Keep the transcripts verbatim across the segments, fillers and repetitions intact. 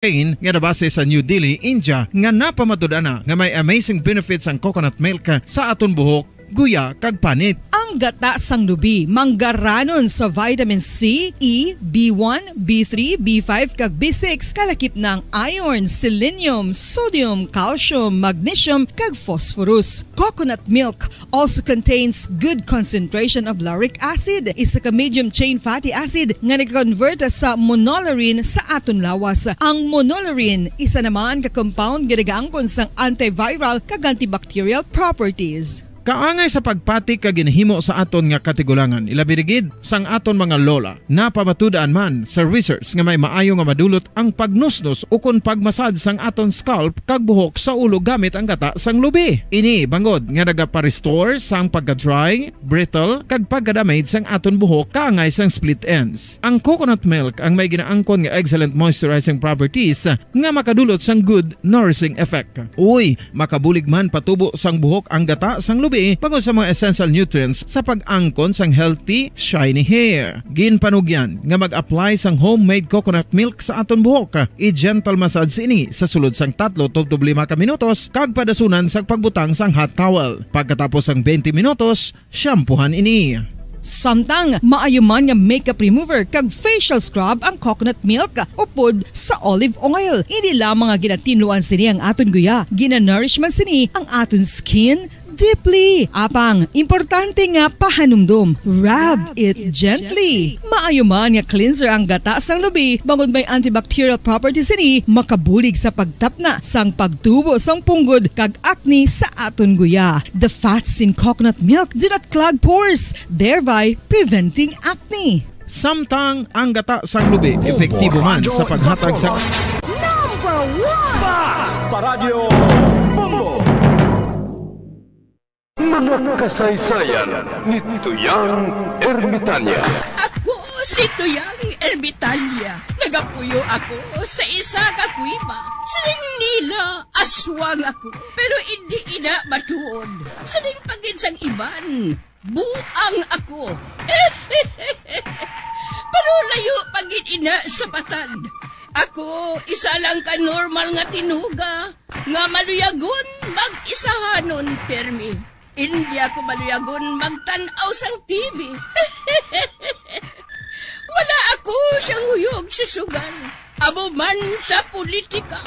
campaign nga nabase sa New Delhi, India, nga napamatud-an na nga may amazing benefits ang coconut milk sa aton buhok, guya, kag panit. Ang gata sang lubi, manggaranon sa vitamin C, E, B one, B three, B five, kag B six, kalakip na ang iron, selenium, sodium, calcium, magnesium, kag phosphorus. Coconut milk also contains good concentration of lauric acid, isa ka medium chain fatty acid nga nag-convert sa monolaurin sa aton lawas. Ang monolaurin isa naman ka compound nga nagaangkon sang antiviral kag antibacterial properties. Kaangay sa pagpati kag ginahimo sa aton nga katigulangan, ilabi na gid sang aton mga lola. Napamatud-an man sa research nga may maayo nga madulot ang pagnusnos ukon pagmasad sang aton scalp kag buhok sa ulo gamit ang gata sang lubi. Ini bangod nga nagapa-restore sang pagka-dry, brittle, kag pagka-damage sang aton buhok kaangay sang split ends. Ang coconut milk ang may ginaangkon nga excellent moisturizing properties nga makadulot sang good nourishing effect. Uy, makabulig man patubo sang buhok ang gata sang lubi bangod sa mga essential nutrients sa pag-angkon sang healthy, shiny hair. Ginpanugyan nga mag-apply sang homemade coconut milk sa aton buhok. I-gentle massage ini sa sulod sang tatlo tubtob lima ka minutos kag padasunan sang pagbutang sang hot towel. Pagkatapos sang twenty minutos, shampoohan ini. Samtang maayo man nga makeup remover kag facial scrub ang coconut milk upod sa olive oil. Hindi lamang nga ginatinluan sini ang aton guya, ginanourish man sini ang aton skin deeply. Apang, importante nga pahanumdom, rub it gently. Maayo man nga cleanser ang gata sang lubi, bangod may antibacterial properties sini, makabulig sa pagtapna sang pagtubo sang punggod kag acne sa aton guya. The fats in coconut milk do not clog pores, thereby preventing acne. Samtang ang gata sang lubi epektibo man sa paghatag sa Number one! Bas! Paradyo Bombo! Mga kasaysayan ni Tuyang Ermitanya. Ako si Tuyang Ermitanya. Nagapuyo ako sa isa ka kuweba. Siling nila, aswang ako, pero indi ina matuod. Siling pa gid sang iban, buang ako. Pero layo pa gid ina sa patag. Ako, isa lang ka normal nga tinuga nga maluyagon mag-isahanon pirmi. Indi ako maluyagon magtan-aw sang T V. Wala ako siyang huyog sa sugal, amo man sa politika.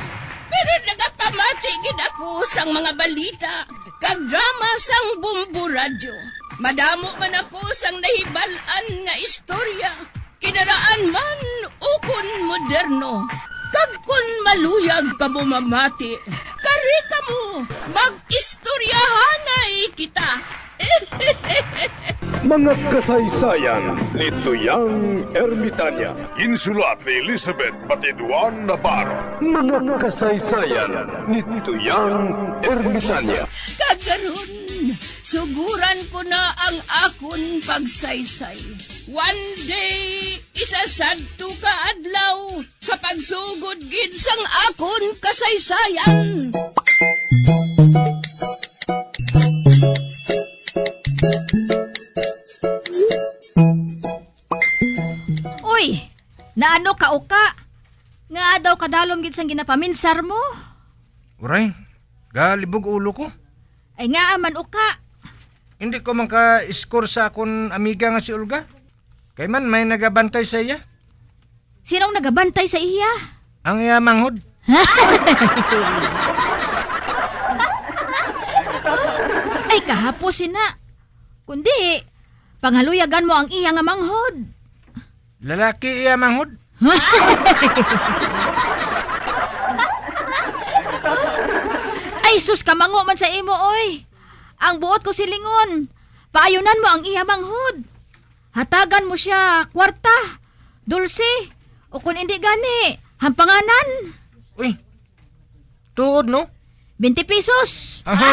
Pero nagapamati gid ako sang mga balita kag drama sang Bombo Radyo. Madamo man ako sang nahibal-an nga istorya, kinaraan man ukon moderno. Kag kon maluyag kamo mamati, kari kamo, mag-istoryahanay kita. Mga kasaysayan ni Tuyang Ermitanya. Insulat ni Elizabeth Batiduan Navarro. Mga kasaysayan ni Tuyang Ermitanya. Kag karon, suguran ko na ang akon pagsaysay. One day, isa sadto ka adlaw, sa pagsugod gid sang akon kasaysayan. Uy, naano ka, Uka? Ngaa daw kadalom gid sang ginapaminsar mo? Uray, galibog ulo ko. Ay, ngaa man, Uka? Hindi ko man ka-score sa akon amiga nga si Olga. Kay man may nagabantay sa iya. Sinong nagabantay sa iya? Ang iya manghod. Ay, kahapos sina. Kundi, pangaluyagan mo ang iya nga manghod. Lalaki iya manghod. Ay, sus, kamango man sa imo, oy. Ang buot ko silingon, paayunan mo ang iya manghod. Hatagan mo siya kwarta, dulce, o kun indi gani, hampanganan. Uy, tuod, no? Twenty pesos. Aha.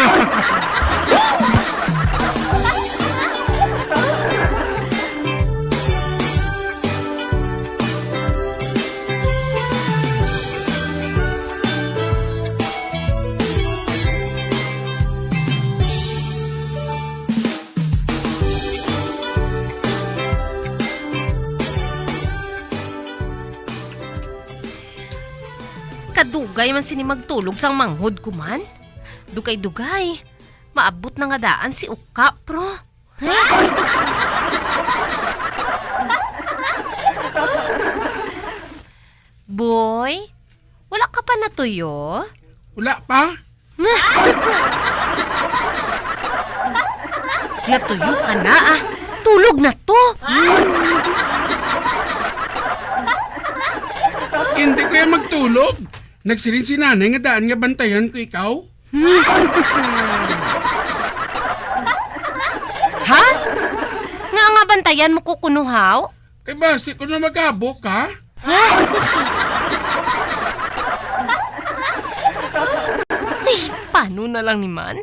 Kadugay man sini magtulog sang manghod ko man. Dugay-dugay, maabot na nga daan si Uka, pro. Boy, wala ka pa natuyo? Wala pa. Natuyo ka na, ah. Tulog na to. Hindi ko yan magtulog. Nagsiling si nanay nga daan nga bantayan ko ikaw. Ha? Nga nga bantayan mo ko kuno, haw? Kay basi ko na magabo ka. Ay, paano na lang ni man?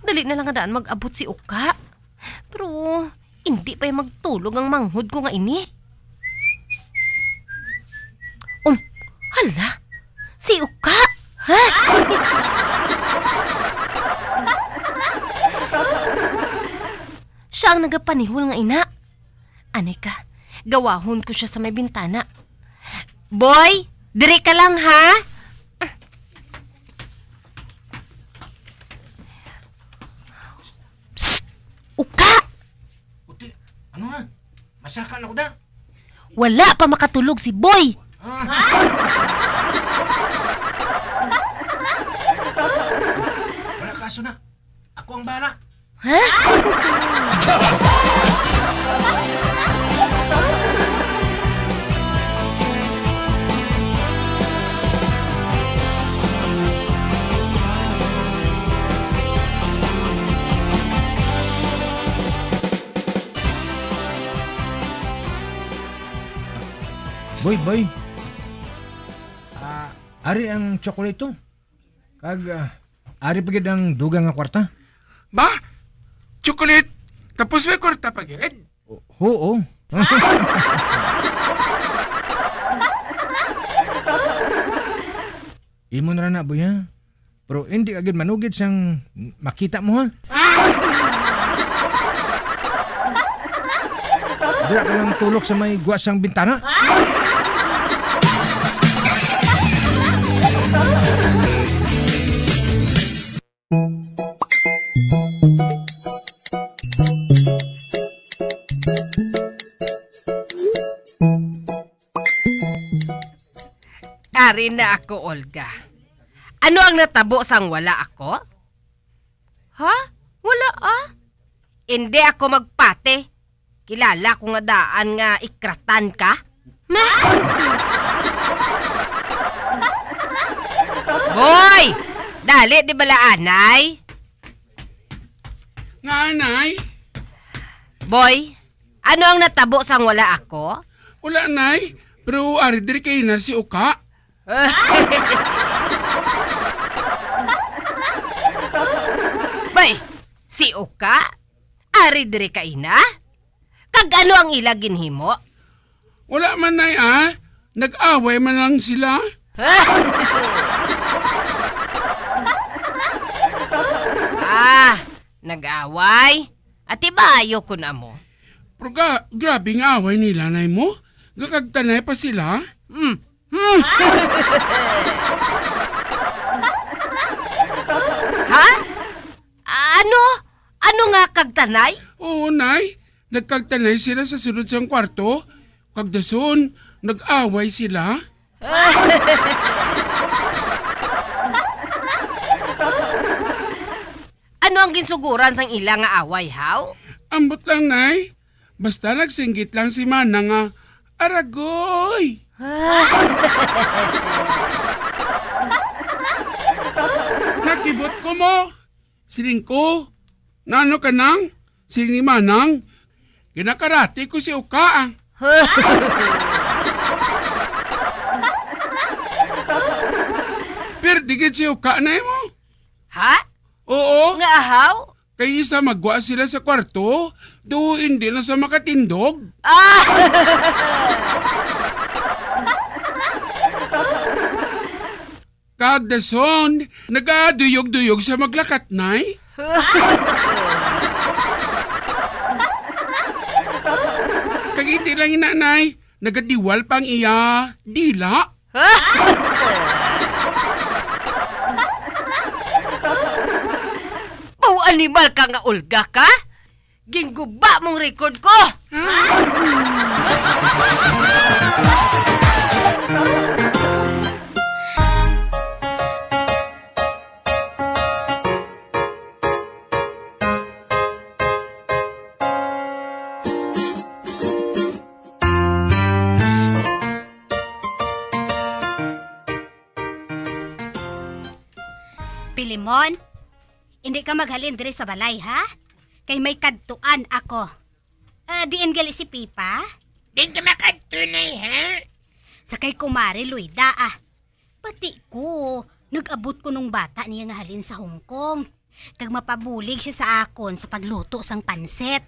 Dali na lang nga daan mag-abot si Uka. Pero hindi pa yung magtulog ang manghod ko nga ini. Um, hala, si Uka! Ha? Siya ang nagapanihol nga ina. Anay ka, gawahon ko siya sa may bintana. Boy, diri ka lang, ha? Psst! Uka! Uti, ano nga? Masaka na ko da. Wala pa makatulog si Boy. Ah. Wala kaso na. Ako ang bahala. Ha? Boy, boy. Ah, ari ang tsokolate to. Kag, ah, ari pa gid ang dugang nga kwarta. Ba? Chocolate? Tapos may kwarta pa gid? O-, oo. Imo na ra na, boy, ha? Pero hindi ka gid manugid sang makita mo, ha? Dira ka lang tulog sa may gwa sang bintana. Ari na ako, Olga. Ano ang natabo sang wala ako? Ha? Wala, ah. Indi ako magpati. Kilala ko nga daan nga ikratan ka. Boy! Dali, di bala, anay? Nga, anay? Boy, ano ang natabo sang wala ako? Wala, nay. Pero ari diri kay na si Uka. Bay, si Uka? Ari diri ka ina? Kag ano ang ila ginhimo? Wala man, nay, ah. Nag-away man lang sila. Ah, nag-away? Ati ba ayo ko na mo? Pero ga-, grabe nga away nila, nay mo. Gakagtanay pa sila. Hmm. Hmm. Ha? Ano? Ano nga kagtanay? Oo, nay. Nagkagtanay sila sa sulod sang kwarto. Kag dason, nag-away sila. Ano ang ginsuguran sang ila nga away, haw? Ambot lang, nay. Basta nagsinggit lang si Manang nga, "Aragoy!" Nakibot ko mo. Siling ko, "Nano ka nang?" Siling ni Manang, "Ginakarati ko si Uka, ah." Pirdi gid si Uka na mo. Ha? Oo. Nga ahaw? Kay isa magwa sila sa kwarto, do hindi na sa makatindog. Ah! Kag dason, nagaduyog-duyog sa maglakat, nay. Kag hindi lang ina, nay, nagadiwal pa ang iya dila. Timal ka nga ulga ka? Gingguba mong record ko! Pilimon, hindi ka maghalin diri sa balay, ha? Kay may kadtuan ako. Ah, diin gali si Pipa? Din ka makadto, Nay, ha? Sa kay Kumare Luida, ah. Pati ko, nag-abot ko nung bata niya nga halin sa Hong Kong. Kag mapabulig siya sa akon sa pagluto sang pansit.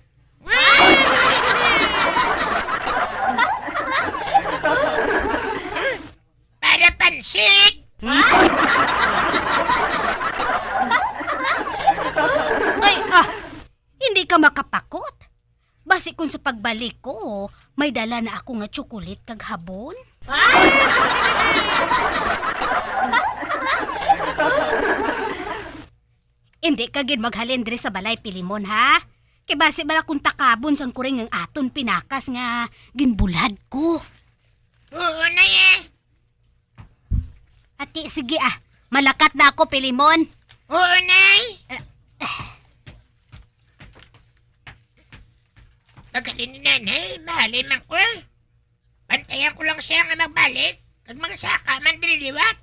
Para pansit! Ay, ah! Hindi ka makapakot. Basi kung sa pagbalik ko, may dala na ako nga tsukulit kag habon. Hindi ka gid maghalin diri sa balay, Pilimon, ha? Kay basi bala kung takabon sang kuring ang aton pinakas nga ginbulhad ko. Oo, Nay, eh. Ati, sige, ah. Malakat na ako, Pilimon. Oo, Nay. Eh, Pagkali ni Nanay, mahalin man ko. Bantayan ko lang siya nga magbalik, kag magsaka man diri liwat.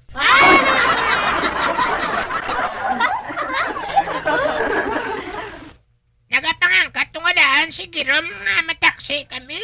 Nagapangangkat tong alaan, sige ron nga mataksi kami.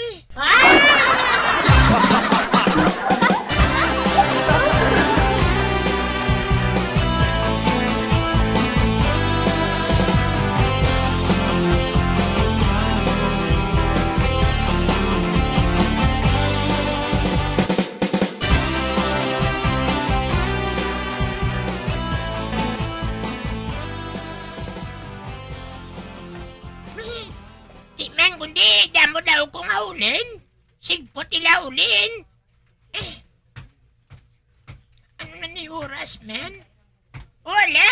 Di man, kundi damo daw ko nga ulin. Sigpot ila ulin. Eh, ano na ni oras, man? Wala!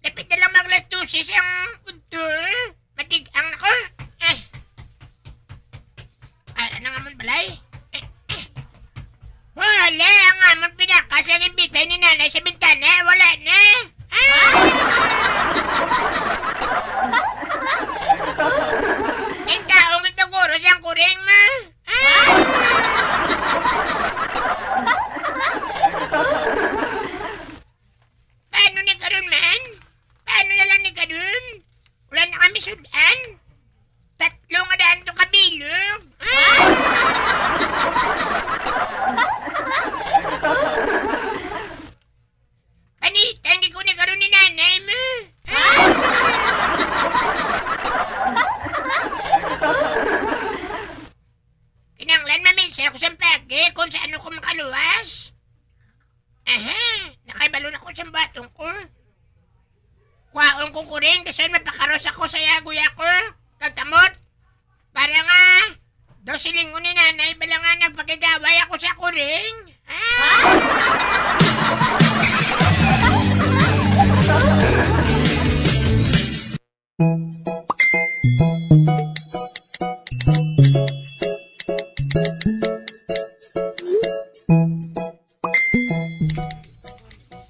Dapit na lang mag-alas dose sang udto, eh. Matig-ang na ko. Eh. Ara na nga man balay. Eh, eh. Wala ang amon pinakas ang imbitay ni Nanay sa bintana. Wala na. Ah! Ang taong ito, guro, siyang kuring, ma. Ah! Paano ni karon man? Paano na lang ni karon? Wala na kami sud-an. Tatlo nga daan to ka bilog. Ah! Panitang di ko ni karon ni nanay mo. Ah! Kinahanglan mamensya ako sa pagi kung saan ako makaluwas. Aha, nakahibalo na ko sa baton ko. Kwaon ko kuring, kasi mapakaros ako sa yagoy ako. Kag kamot. Para nga, daw silingon ni nanay, bala nga nagpakigaway ako sa kuring. Ah!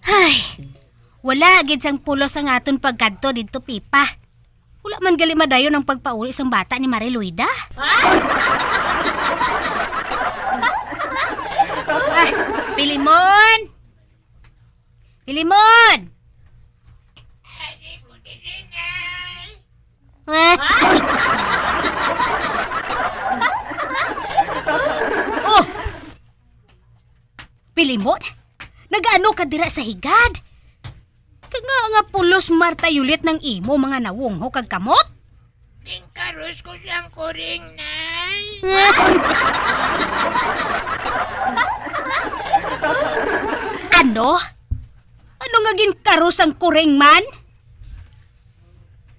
Ay, wala gid sang pulos ang aton pagkadto didto, Pipa. Wala man gali madayon ang pagpauli sang bata ni Mariluida. Ah, Pilimon! Pilimon! Ari ko diri, Nay. Oh! Pilimon? Nag-ano ka dira sa higad? Kag nga, nga pulos martayulit nang imo mga nawunghok kag kamot? Ginkaros ko sang kuring, Nay. Ano? Ano nga ginkaros ang kuring man?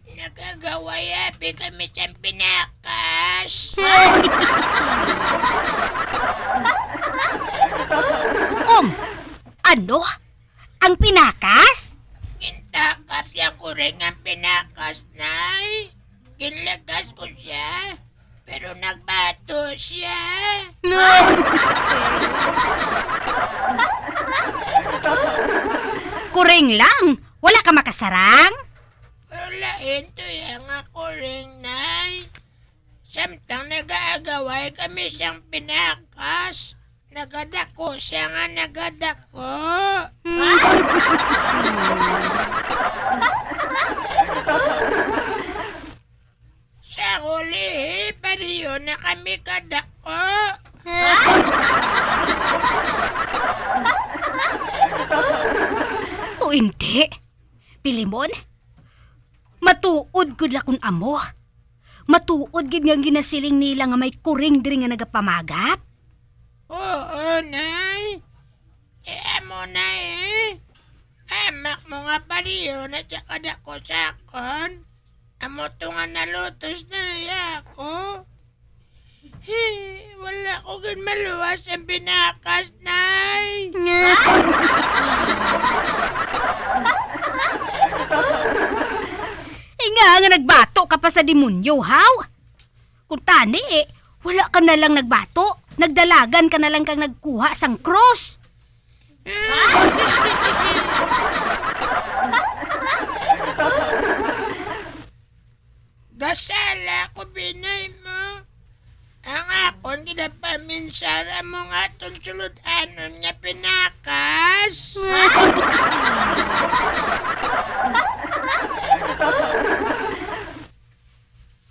Nagkagaway abi kami sang pinakas. Um, ano? Ang pinakas? Ginta Akap yang kuring ang pinakas, Nay. Ginlagas ko siya, pero nagbato siya. Kuring lang, wala ka makasarang? Wala, ito yang nga kuring, Nay. Samtang nagaagaway kami sang pinakas, nagadako siya nga nagadako. Sa huli, pareho na kami kadako. O hindi, Pilimon, matuod gud la kun amo. Matuod gid nga ginasiling nila nga may kuring diri nga nagapamagat? Oo, Nay. E, amo na, e. Amak mo nga pareho na siya kadako sa akon. Amo to nga nalutos na niya ako. He, wala ko gid maluwas ang pinakas, Nay. Inga nga nagbato ka pa sa demonyo, haw? Kung tani, eh, wala ka na lang nagbato. Nagdalagan ka na lang kang nagkuha sang krus. Gasala ko, binay mo. Ang akon ginapaminsara mo nga aton sulod-anon nga pinakas.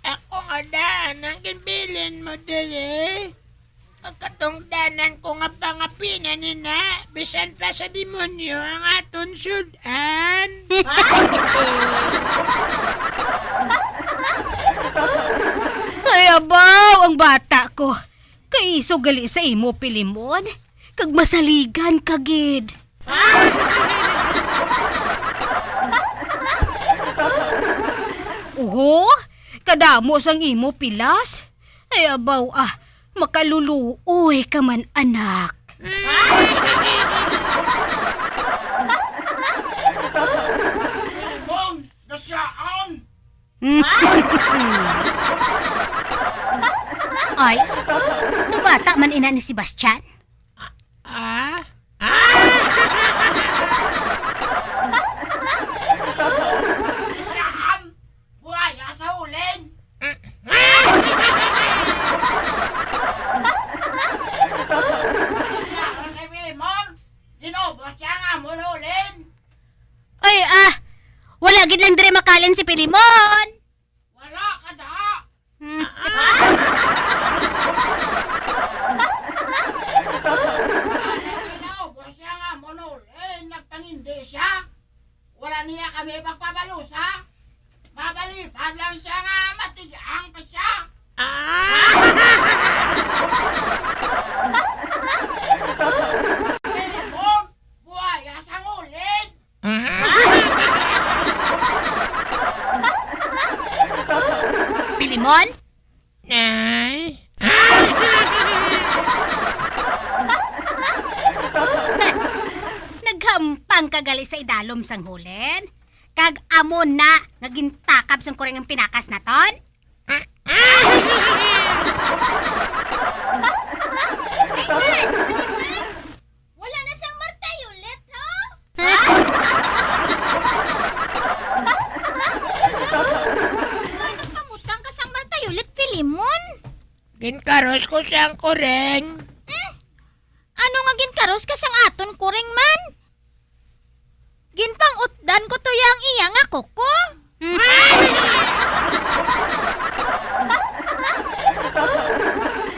Ako nga daan ang ginbilin mo diri. Ang katungdanan ko nga pangapinan ni na, bisan pa sa demonyo ang aton sud-an. Ay, abaw, ang bata ko. Kaiso gali sa imo, Pilimon, kag masaligan ka gid. Oho, kadamo sang imo pilas. Ay, abaw, ah, makaluluoy ka man, anak. Pilimon, nasiyaan! Ay, nabata man ina ni Sebastian. Ah? Ah? Isyahan! Buhaya sa hulin! Isyahan kay Filemon! Ginubos siya nga amon hulin! Ay, ah! Wala gid lang dire makalin si Filemon! Wala ka da! Hmm. Ano, ginaubos siya nga monol, eh, nagpangindi siya. Wala niya kami pagpabalusa. Mabalibad lang siya nga matigang pa siya. Ah! Telepon, buhaya sa ngulid. Pilimon? Nay? Naghampang ka gali sa idalom sang hulen, kag amo na nga gintakab sang kuring ang pinakas naton? Ay, ay, ano man? Wala na sang martay ulit, ha? Ha? Nga nagpamutang ka sang martay ulit, Filemon? Ginkaros ko sang kuring. Hmm? Ano nga ginkaros ka sang aton kuring man? Ginpang-utdan ko to yang iya nga kuko.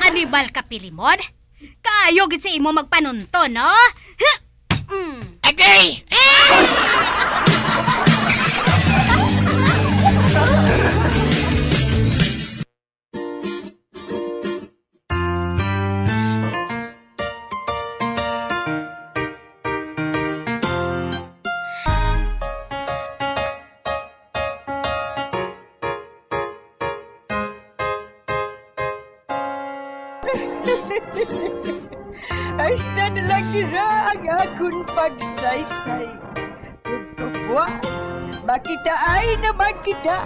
Anibal ka, Pilimon. Kaayo gid sa imo magpanunton, no? Huh! Mm. Agay! Hasta na lang dira ang akon pagsaysay. Ug kabuas, Makitaan naman kita.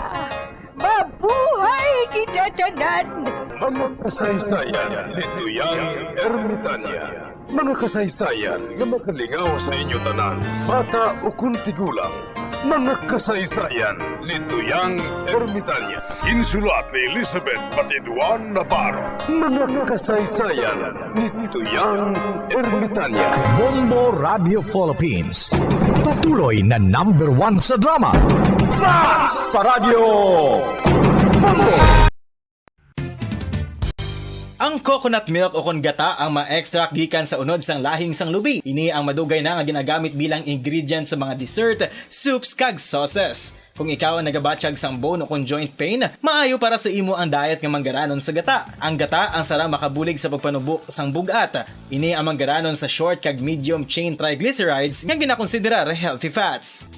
Mabuhay kita tanan. Mga kasaysayan ni Tuyang Ermitanya. Mga kasaysayan nga makalingaw sa inyo tanan, bata ukon tigulang. Mga kasaysayan ni Tuyang Ermitanya. Insulat ni Elizabeth Patiduan Navarro. Mga kasaysayan ni Tuyang Ermitanya. Bombo Radio Philippines. Patuloy na number one sa drama. Fast pa Radyo Bombo! Ang coconut milk o kon gata ang ma-extract gikan sa unod sang lahing sang lubi. Ini ang madugay na nga ginagamit bilang ingredient sa mga dessert, soups, kag sauces. Kung ikaw ang nagabatyag sang bone o kon joint pain, maayo para sa imo ang diet nga manggaranon sa gata. Ang gata ang sarang makabulig sa pagpanubo sang bug-at. Ini ang manggaranon sa short kag medium chain triglycerides nga ginakonsiderar healthy fats.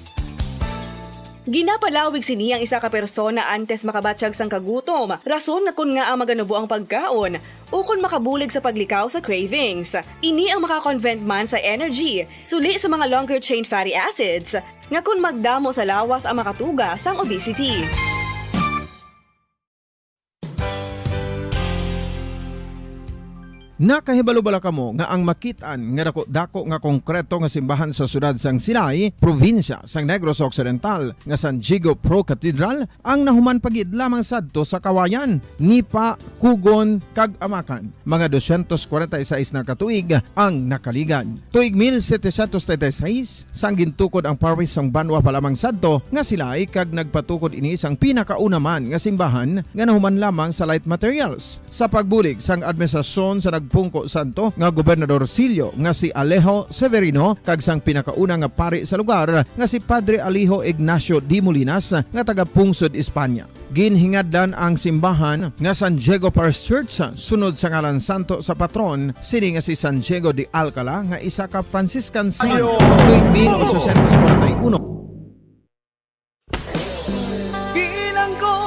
Ginapalawig sini ang isa ka persona antes makabatyag sang kagutom, rason nga kon ngaa maganubo ang pagkaon, ukon makabulig sa paglikaw sa cravings. Ini ang maka-convert man sa energy, suli sa mga longer chain fatty acids, nga kon magdamo sa lawas ang makatuga sang obesity. Nakahibalo bala kamo nga ang makit-an nga dako-dako nga konkreto nga simbahan sa siyudad sang Silay, probinsya sang Negros Occidental, nga San Diego Pro Cathedral, ang nahuman pa gid lamang sadto sa Kawayan, Nipa, Cogon, kag Amacan. Mga dosyentos kwarenta y seis na ka tuig ang nakaligad. Tuig mil setecientos treinta y seis, sang gintukod ang parish sang banwa pa lamang sadto nga Silay, kag nagpatukod ini sang pinakauna man nga simbahan nga nahuman lamang sa light materials. Sa pagbulig sang administrasyon sa nagpungko sadto nga gobernadorsilyo nga si Alejo Severino kag sang pinakauna nga pari sa lugar nga si Padre Alejo Ignacio de Molinas nga taga-pungsod Espanya. Ginhingadlan ang simbahan nga San Diego Parish Church sunod sa ngalan santo sa patron sini nga si San Diego de Alcala nga isa ka Franciscan saint tuig mil ochocientos kwarenta y uno. Bilanggo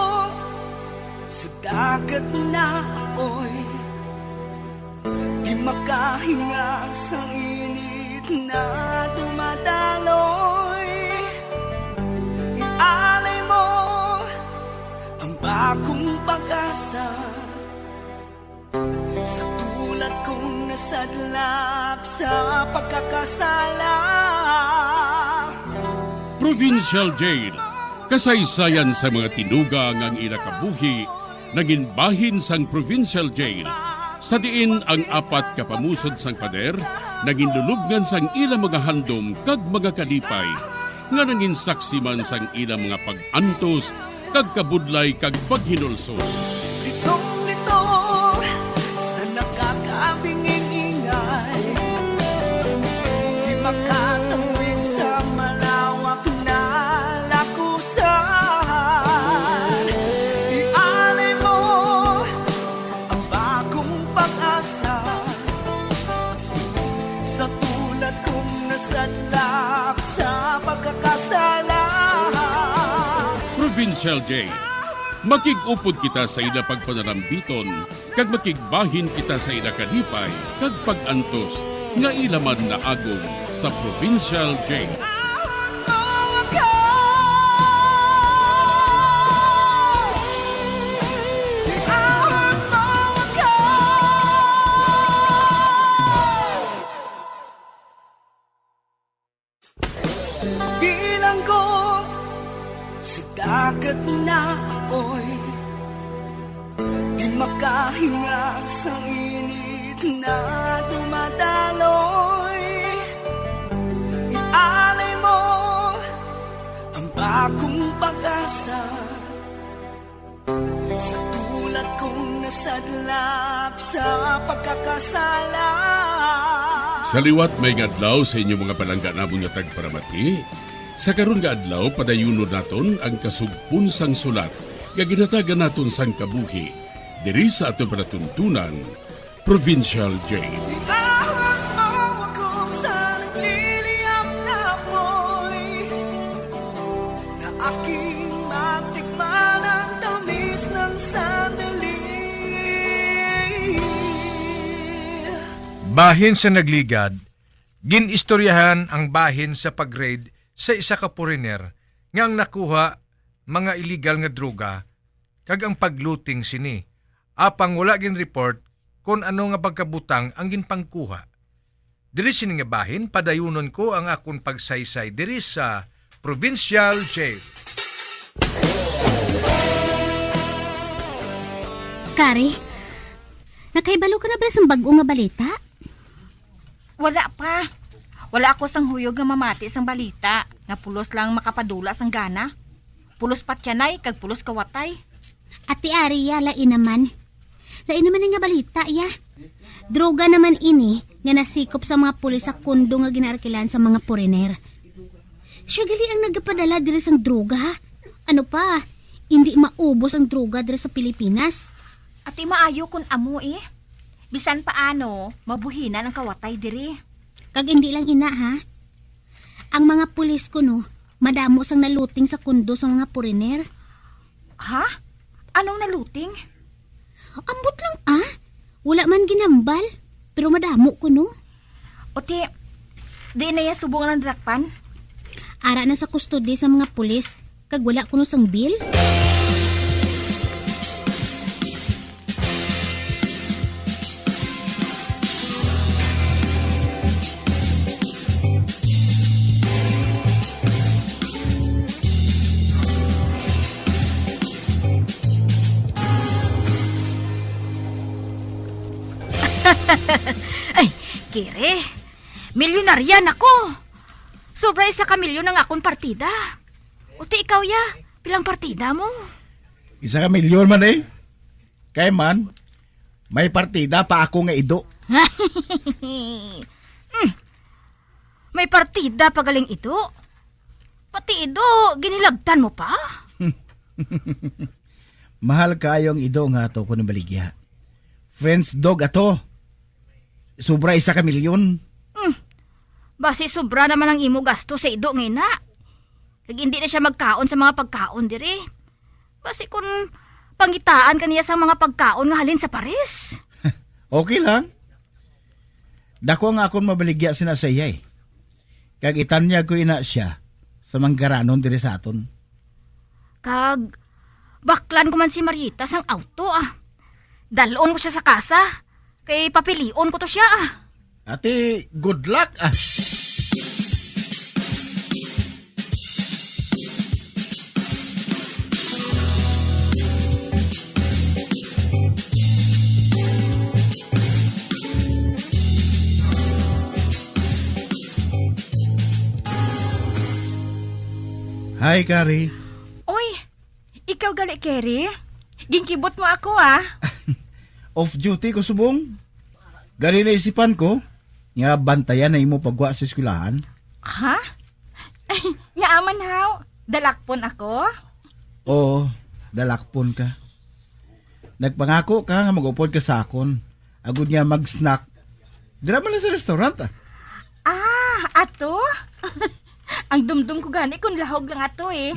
sa dagat na apoy. Di makahinga sang init na dumadaloy. Ialay mo ang bagong pag-asa sa tulad kong nasadlak sa pagkakasala. Provincial Jail, kasaysayan sa mga tinuga nga ang ila kabuhi nangin bahin sang provincial jail, sa diin ang apat ka pamusod sang pader nangin lulubngan sang ila mga handom kag mga kalipay, nga nangin saksi man sang ila mga pag-antos kag kabudlay kag paghinulsol. Litong-litong sa nakakabinging ingay, di makatawid sa malawak na lakusan. Ialay mo ang bagong pag-asa sa tulad kong nasadlak sa pagkakasala. Provincial Jail, makig-upod kita sa ila pagpanarambiton, kag makigbahin kita sa ila kalipay kag pag-antos nga ila man naagom sa Provincial Jail. Bilanggo sa dagat na apoy, di makahinga sa init na dumadaloy. Ialay mo ang bagong pag-asa sa tulad kong nasadlak sa pagkakasala. Sa liwat, maayong adlaw sa inyo, mga palangga namon nga tagparamati. Sa karon nga adlaw, padayunon naton ang kasugpon sang sulat nga ginhatagan naton sang kabuhi diri sa aton palatuntunan, Provincial Jail. Iahon mo ako sa nagliliyab na apoy, na aking matikman ang tamis ng sandali. Bahin sa nagligad, gin-istoryahan ang bahin sa pag-raid sa isa ka foreigner nga ang nakuha mga illegal nga droga kag ang pagluting sini, apang wala gin-report kon ano nga pagkabutang ang ginpangkuha. Diri sini nga bahin, padayunon ko ang akon pagsaysay diri sa Provincial Jail. Kari, nakahibalo ka na ba sang bag-o nga balita? Wala pa. Wala ako sang huyog nga mamati sang balita nga pulos lang makapadula sang gana. Pulos patyanay kag pulos kawatay. Ati Ari, ya, lain naman. Lain naman ni nga balita, ya. Droga naman ini nga nasikop sa mga pulis sa kondo nga ginaarkilan sa mga foreigner. Siya gali ang nagapadala diri sang droga, ha? Ano pa? Hindi maubos ang droga diri sa Pilipinas. Ati maayo kun amo eh. Bisan paano, mabuhinan ang kawatay diri. Kag hindi lang ina, ha? Ang mga pulis kuno, madamo sang naluting sa kondo sa mga foreigner. Ha? Anong naluting? Ambot lang, ah. Wala man ginambal, pero madamo kuno. O ti, di na iya subong ang nadakpan? Ara na sa kustodi sa mga pulis, kag wala kuno sang bil. Ay, Kiri, milyonarya na ko. Sobra isa ka milyon ang akon partida. Uti ikaw, ya, pilang partida mo? Isa ka milyon man eh. Kay man, may partida pa ako nga ido. Hmm. May partida pa galing ido? Pati ido, ginilabtan mo pa? Mahal kaayo ang ido nga ato ko nabaligya. French dog ato. Sobra isa ka milyon. Hmm. Basi sobra naman ang imo gasto sa ido nga ina. Kag hindi na siya magkaon sa mga pagkaon diri. Basi kun pangitaan ka niya sa mga pagkaon nga halin sa Paris. Okay lang. Dako nga akon mabaligya sina sa iya eh. Kag itanyag ko ina siya sa manggaranon diri sa aton. Kag baklan ko man si Marita sang auto, ah. Dalon ko siya sa kasa, kay papilion ko to siya, ah. Ati, good luck, ah. Hi, Kari. Oy, ikaw gali, Keri? Ginkibot mo ako, ah. Off duty ko subong. Gani naisipan ko nga bantayan na imo pagwa sa eskwelahan. Ha? Nga aman haw, dalakpon ako? Oo, dalakpon ka. Nagpangako ka nga mag-upod ka sa akon, agud nga mag-snack. Dira man lang sa restaurant, ah. Ah, ato? Ang dumdum ko gani kung lahog lang ato eh.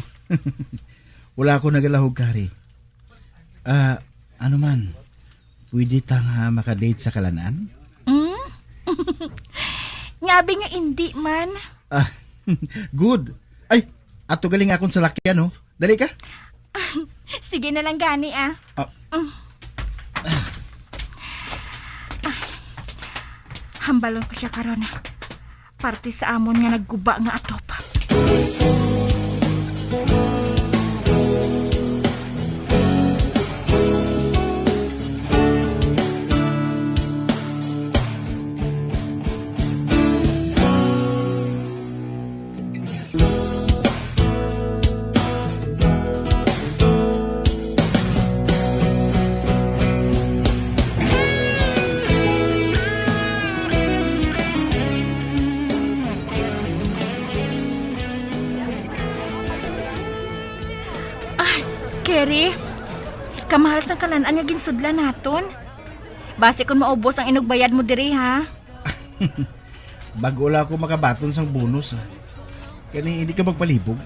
Wala ako nagalahog, Kari. Ah, ano man, pwede ta nga makadate sa kalanan? Hmm? Ngabi nga indi man. Ah, good. Ay, ato galing akong salakyan, no? Dali ka. Sige na lang gani, ah. Ah. Mm. Ah. Hambalon ko siya karon. Parte sa amon nga nagguba nga atop. Ay, Kerry, kamahal sang kalan-an nga ginsudlan naton. Basi kon maubos ang inugbayad mo diri, ha? Bag-o lang ako makabaton sang bonus, ah. Kani hindi ka magpalibog.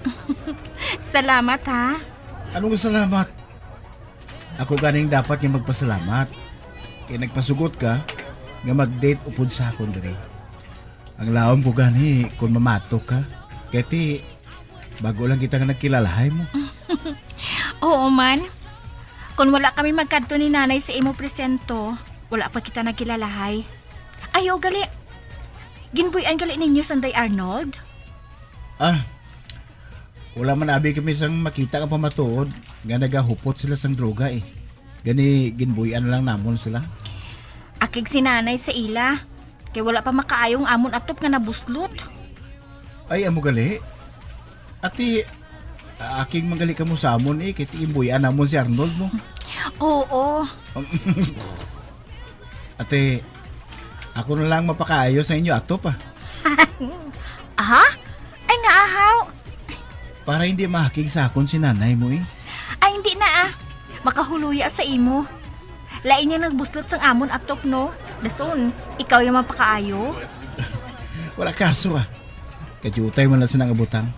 Salamat, ha? Anong salamat? Ako ganing dapat nga magpasalamat. Kay nagpasugot ka nga mag-date upod sa akon diri. Ang laom ko gani kung mamatok ka. Kay ti, Bago lang kita nga nagkilalahay mo. Oo man. Kung wala kami magkadto ni Nanay sa imo presento, wala pa kita nagkilalahay. Ayaw gali. Ginbuy-an gali ninyo sanday Arnold? Ah, wala man abi kami sang makita nga pamatuod nga nagahupot sila sang droga eh. Gani, ginbuy-an na lang namon sila. Akig si Nanay sa ila, kay wala pa makaayo ang amon atop nga nabuslot. Ay, amo gali? Ati, akig man gali kamo sa amon eh, kay ginbuy-an namon si Arnold, no? Oo. Ate, ako na lang mapakaayo sa inyo atop, ah. Aha? Ay, nga ahaw. Para hindi mahakig sa akon si nanay mo, eh. Ay, hindi na, ah. Makahuluya sa imo. Lain yang nagbuslot sang amon atop, no? Dason, ikaw yang mapakaayo. Wala kaso, ah. Kadiutay man lang sa nangabutang.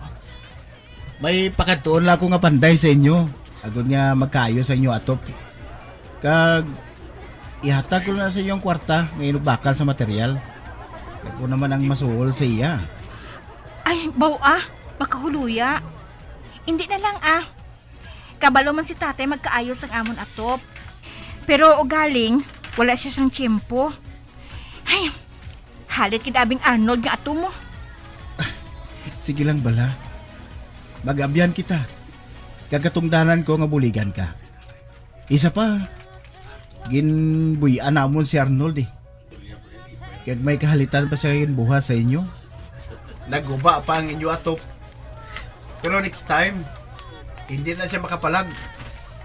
May pakadtuon lang ako nga panday sa inyo, agod nga magkaayo sa inyo atop. Kag ihatag ko na sa inyo ang kwarta nga inubakal sa material. Ako naman ang masuhol sa iya. Ay, baw ah, makahuluya. Hindi na lang ah. Kabalo man si tatay magkaayo sang amon atop. Pero ugaling, wala siya sang tiyempo. Ay, halit gid abing Arnold nga ato mo. Sige lang bala. Mag-abyan kita. Kagatungdanan ko nga buligan ka. Isa pa, ginbuy-an namon si Arnold eh. Kag may kahalitan pa siya ginbuhat sa inyo. Naguba pa ang inyo atop. Pero next time, hindi na siya makapalag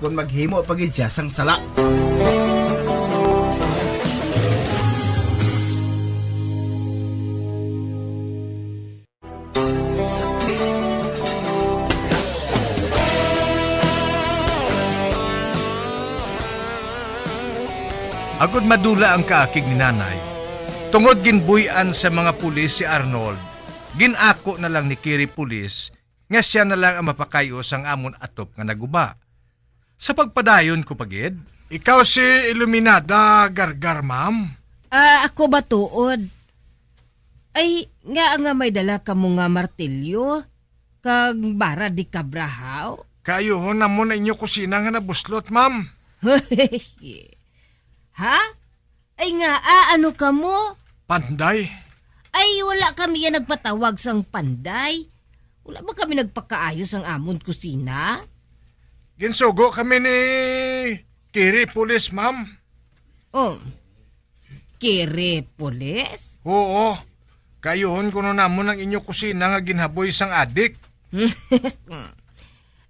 kung maghimo pa gid siya sang sala. Agod madula ang kaakig ni Nanay, tungod ginbuy-an sa mga pulis si Arnold, gin-ako na lang ni Kiri Pulis nga sia na lang ang mapakay-o sang amon atop nga naguba. Sa pagpadayon ko pa gid. Ikaw si Iluminada Gargar, ma'am? Ah, ako ba tuod? Ay, nga nga may dala kamo nga martilyo kag bara di kabrahaw? Kaayuhon namon ang inyo kusina nga nabuslot, ma'am. Ha? Ay nga, ah, ano kamo? Panday. Ay, wala kami yan nagpatawag sang panday. Wala ba kami nagpakaayo sang amon kusina? Ginsugo kami ni Kiri Pulis, ma'am. Oh, Kiri Pulis? Oo. Kaayuhon kuno namon ang inyo kusina nga ginhaboy sang adik.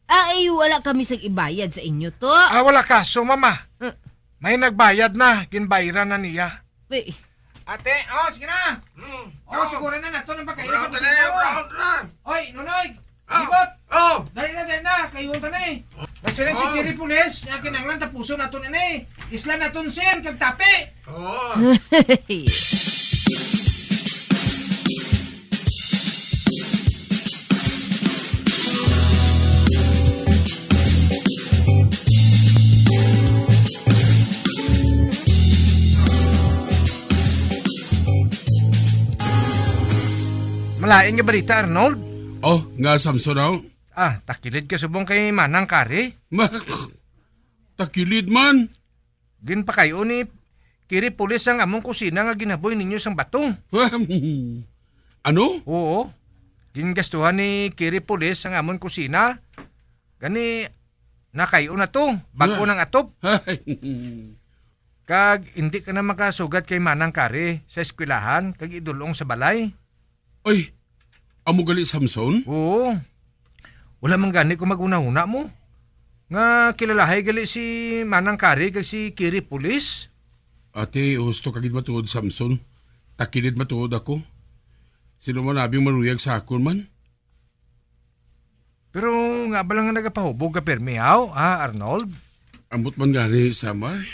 Ay, wala kami sang ibayad sa inyo to. Ah, wala kaso, mama. Uh. May nagbayad na, ginbayran na niya. Wait. Ate, oh, sige na. Hmm. Oh, siguro na nato nang pagkayo sa kusina, oh. Oy, Nonoy, Libot. Oh. Dali na, dali na. Kayuhan ta na eh. Nagsiling si Kiri Pulis, nga kinahanglan tapuson nato na eh. Isla naton, sir, kag tapi. Oh. Malain nga balita, Arnold. Oh, nga Samson, aw? Ah, takilid ka subong kay Manang Kari? Ma-, takilid man. Ginpakayo ni Kiri Pulis ang among kusina nga ginaboy ninyo sang bato. Ano? Oo. Gingastuhan ni Kiri Pulis ang amon kusina. Gani, nakayo na to. Bag-o Ah. nang atop. Kag hindi ka na makasugat kay Manang Kari sa eskwelahan kag idul-ong sa balay. Ay, amo gali, Samson? Oo. Wala man gani ko maghunahuna mo. Nga kilalahay gali si Manang Kari kag si Kiri Pulis. Ate, husto ka gid matuod, Samson. Takilid matuod ako. Sino man abi ang maruyag sa akon man? Pero nga ba lang nga nagapahubog ka pirmi, haw, ha, Arnold? Ambot man gani, Samay.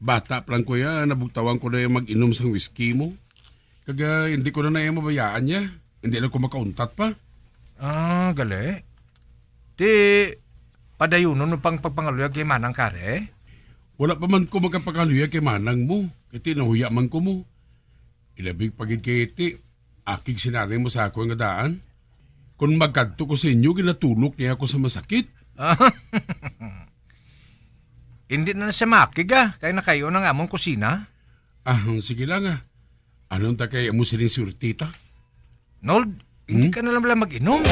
Bata pa lang ko ya, nabugtawan ko na yung mag-inom sang whisky mo. Kag, ah, hindi ko na na iya mabayaan niya. Hindi lang ko makauntat pa. Ah, gali. Ti, padayunon mo pang pagpangaluyag kay Manang Kari? Wala pa man ko makapangaluyag kay Manang mo. Kay ti, nahuya man ko mo. Ilabig pa gid kay ti, akig sinanay mo sa ako nga daan. Kon magkadto ko sa inyo, ginatulok niya ako sa masakit. Hindi na siya makig, ah, kay nakayo na nga among kusina. Ah, sige lang, ah. Anong ta kay amo sining swertita? Nold, hindi Hmm? ka na lang pala mag-inom.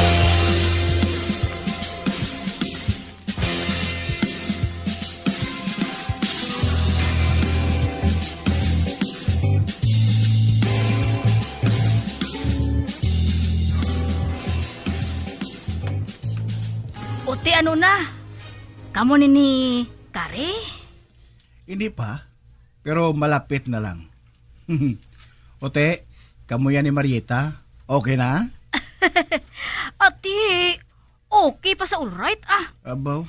Uti, ano na? Kamo ni ni Kari? Hindi pa, pero malapit na lang. Ote, kamo yan ni Marieta? Okay na? Ati, okay pa sa all right, ah. Abaw.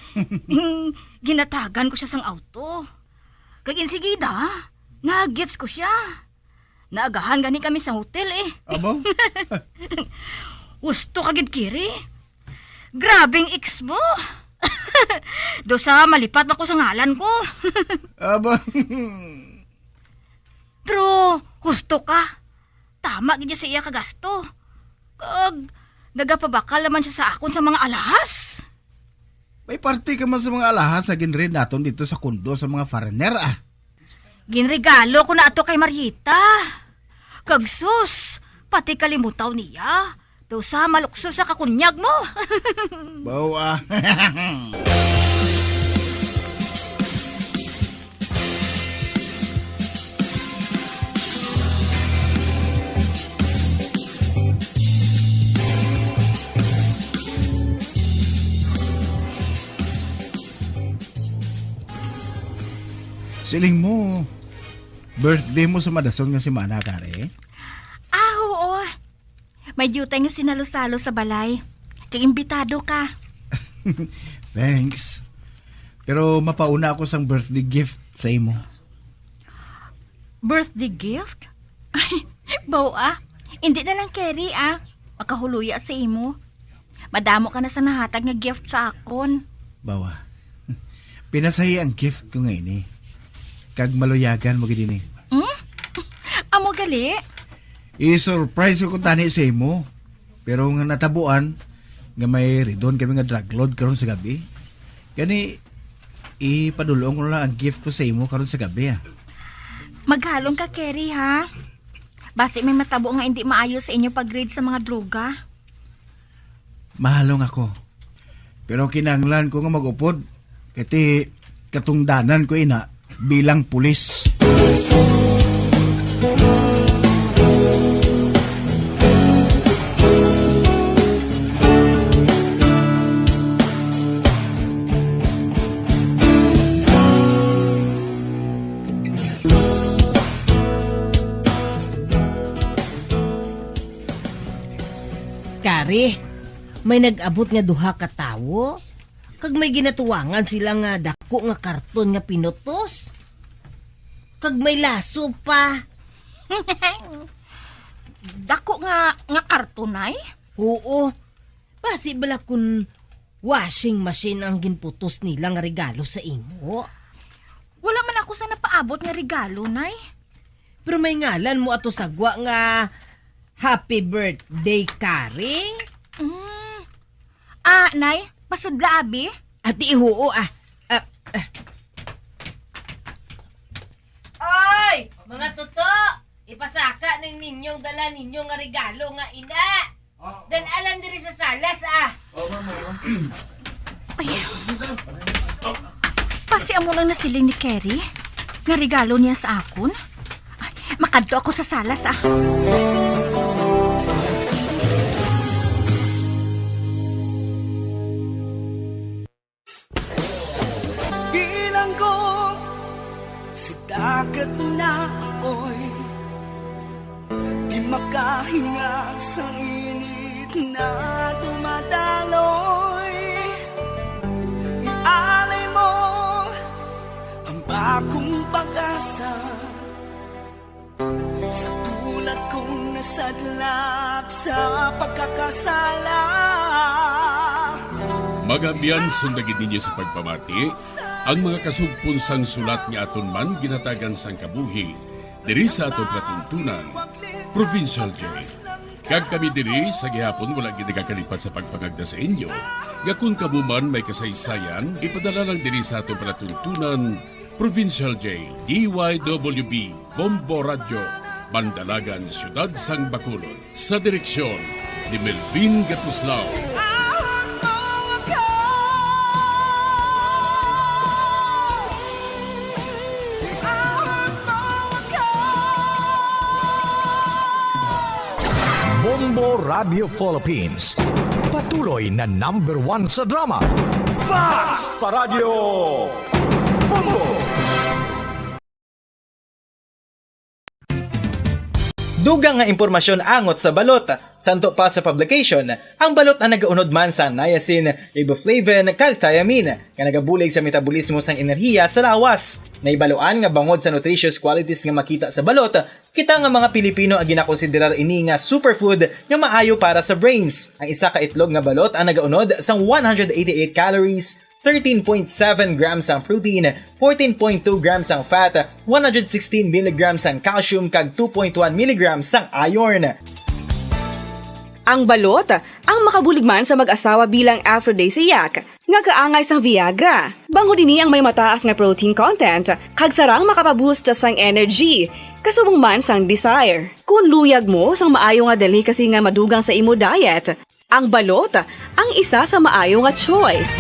Ing, ginatagan ko siya sang auto. Kag insigida, nagets ko siya. Naagahan gani kami sa hotel, eh. Abaw? Gusto ka gid, Kiri? Grabing ex mo. Do sa malipat ba ko sa ngalan ko? Aba. Pero gusto ka. Tama gid sa iya ka gasto. Kag nagapabakal naman siya sa akon sa mga alahas. May parte ka man sa mga alahas sa ginrent naton dito sa kondo sa mga foreigner, ah. Ginregalo ko na ato kay Marieta. Kag sus, pati kalimutaw niya. Daw sa malukso sa kakunyag mo. Bawa. Siling mo, birthday mo sa madason nga semana, Kari? Ah, oo. May diutay nga sinalo-salo sa balay. Kay imbitado ka. Thanks. Pero mapauna ako sang birthday gift sa imo. Birthday gift? Ay, baw ah. Hindi na lang, Keri, ah. Makahuloya sa imo. Madamo ka na sa nahatag nga gift sa akon. Bawa. Pinasahi ang gift ko nga ini. Kag maluyagan mo gid ini. Hmm? Amo gali? I-surprise ko tani sa imo. Pero nga natabuan nga may ridon kami nga drug lord karon sa gabi. Gani, ipadulong ko na lang ang gift ko sa imo karon sa gabi, ah. Maghalong ka, Keri, ha? Basi may matabo nga hindi maayo sa inyo pag-raid sa mga droga. Mahalong ako. Pero kinahanglan ko nga mag-upod. Kati katungdanan ko ina bilang pulis. Kari, may nag-abot nga duha ka tawo, kag may ginatuwangan sila nga dako nga karton nga pinutos. Kag may laso pa. Dako nga, nga karton, ay? Oo. Basi bala kun washing machine ang ginputos nila nga regalo sa imo? Wala man ako sa napaabot nga regalo, Nay. Pero may ngalan mo ato sa gwa nga Happy Birthday, Kari? Mm. Ah, Nay, pasudla, abi? Ati, huo, ah. Ah, ah. Oy, mga tuto! Ipasaka ning ninyong dala ninyo nga regalo nga ina. Dan-a lang diri sa salas, ah. Ay, pasi amo lang nasiling ni Kerry nga regalo niya sa akon. Ay, makadto ako sa salas, ah. Bilanggo sa dagat na apoy, di makahinga sa init na dumadaloy. Ialay mo ang bagong pag-asa. Sa tulad kong nasadlak sa pagkakasala. Mga abyan, sunda gid ninyo sa pagpamati ang mga kasugpon sang sulat nga aton man ginatagan sang kabuhi diri sa aton palatuntunan, Provincial J. Kag kami diri sa gihapon wala gid nagakalipat sa pagpangagda sa inyo nga kon kamo man may kasaysayan, ipadala lang diri sa aton palatuntunan, Provincial J, D Y W B, Bombo Radyo, Bandalagan, Siyudad sang Bacolod. Sa direksyon ni Melvin Gatuslao. Bombo Radio Philippines, patuloy na number one sa drama. Fast Paradyo! Bombo! Dugang nga impormasyon angot sa balot. Santo pa sa publication, ang balot ang nagaunod man sang niacin, riboflavin, kag thiamine, nga nagabulig sa metabolismo sang enerhiya sa lawas. Nahibaluan nga bangod sa nutritious qualities nga makita sa balot, kita nga mga Pilipino ang ginakonsiderar ini nga superfood nga maayo para sa brains. Ang isa ka itlog nga balot ang nagaunod sang one hundred eighty-eight calories, thirteen point seven grams ang protein, fourteen point two grams ang fat, one hundred sixteen milligrams ang calcium, kag two point one milligrams ang iron. Ang balot ang makabulig man sa mag-asawa bilang aphrodisiac nga kaangay sang Viagra. Bangod ini ang may mataas nga protein content, kag sarang makapaboost sang energy, kasubong man sang desire. Kung luyag mo sang maayo nga delicacy nga madugang sa imo diet, ang balot ang isa sa maayo nga choice.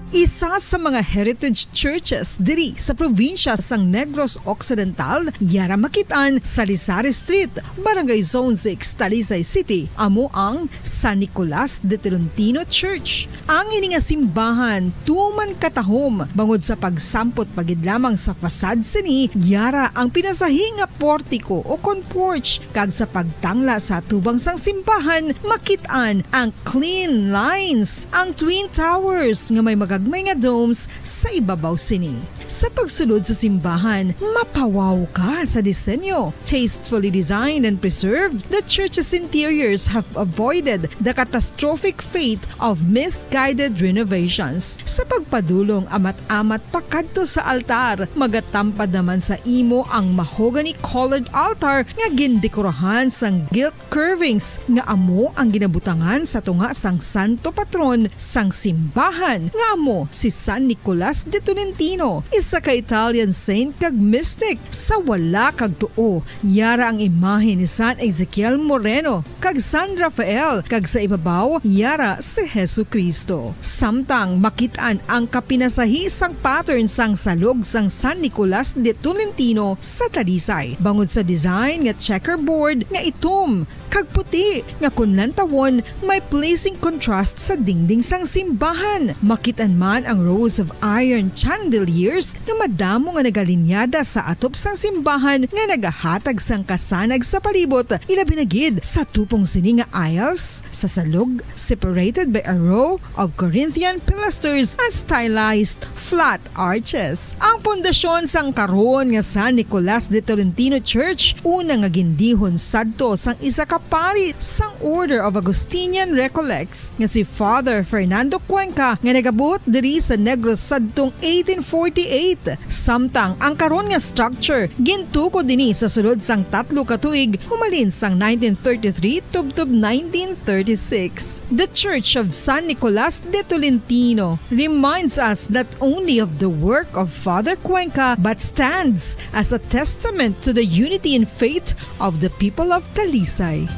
Isa sa mga heritage churches diri sa probinsya sang Negros Occidental, yara makit-an sa Sari-Sari Street, Barangay Zone six, Talisay City, amo ang San Nicolas de Tolentino Church. Ang ini nga simbahan tuman katahom bangod sa pagsampot pa gid lamang sa facade sini, yara ang pinasahi nga portiko o kon porch, kag sa pagtangla sa atubang sang simbahan, makit-an ang clean lines, ang twin towers nga may magagmay nga domes sa ibabaw sini. Sa pagsulod sa simbahan, mapawaw ka sa disenyo. Tastefully designed and preserved, the church's interiors have avoided the catastrophic fate of misguided renovations. Sa pagpadulong amat-amat pakadto sa altar, magatampad naman sa imo ang mahogany-colored altar nga gindekorahan sang gilt curvings nga amo ang ginabutangan sa tunga sang santo patron sang simbahan, nga amo si San Nicolas de Tolentino, isa ka Italian saint kag mystic. Sa wala kag tuo, yara ang imahe ni San Ezekiel Moreno kag San Rafael, kag sa ibabaw, yara si Jesu-Cristo. Samtang makit-an ang kapinasahi sang pattern sang salog sang San Nicolas de Tolentino sa Talisay, bangod sa design nga checkerboard nga itom kag puti nga kon lantawon may pleasing contrast sa dingding sang simbahan. Makit-an man ang rows of iron chandeliers nga madamo nga nagalinyada sa atop sang simbahan nga nagahatag sang kasanag sa palibot, ilabi na gid sa tupong sini nga aisles sa salog, separated by a row of Corinthian pilasters and stylized flat arches. Ang pundasyon sang karon nga San Nicolas de Tolentino Church, una nga gindihon sadto sang isa ka pari sang Order of Augustinian Recollects nga si Father Fernando Cuenca, nga nagabot diri sa Negros sadtong eighteen forty-eight. Samtang ang karon nga structure gintukod ini sa sulod sang tatlo ka tuig, humalin sang nineteen thirty-three tubtob nineteen thirty-six. The Church of San Nicolas de Tolentino reminds us not only of the work of Father Cuenca, but stands as a testament to the unity in faith of the people of Talisay.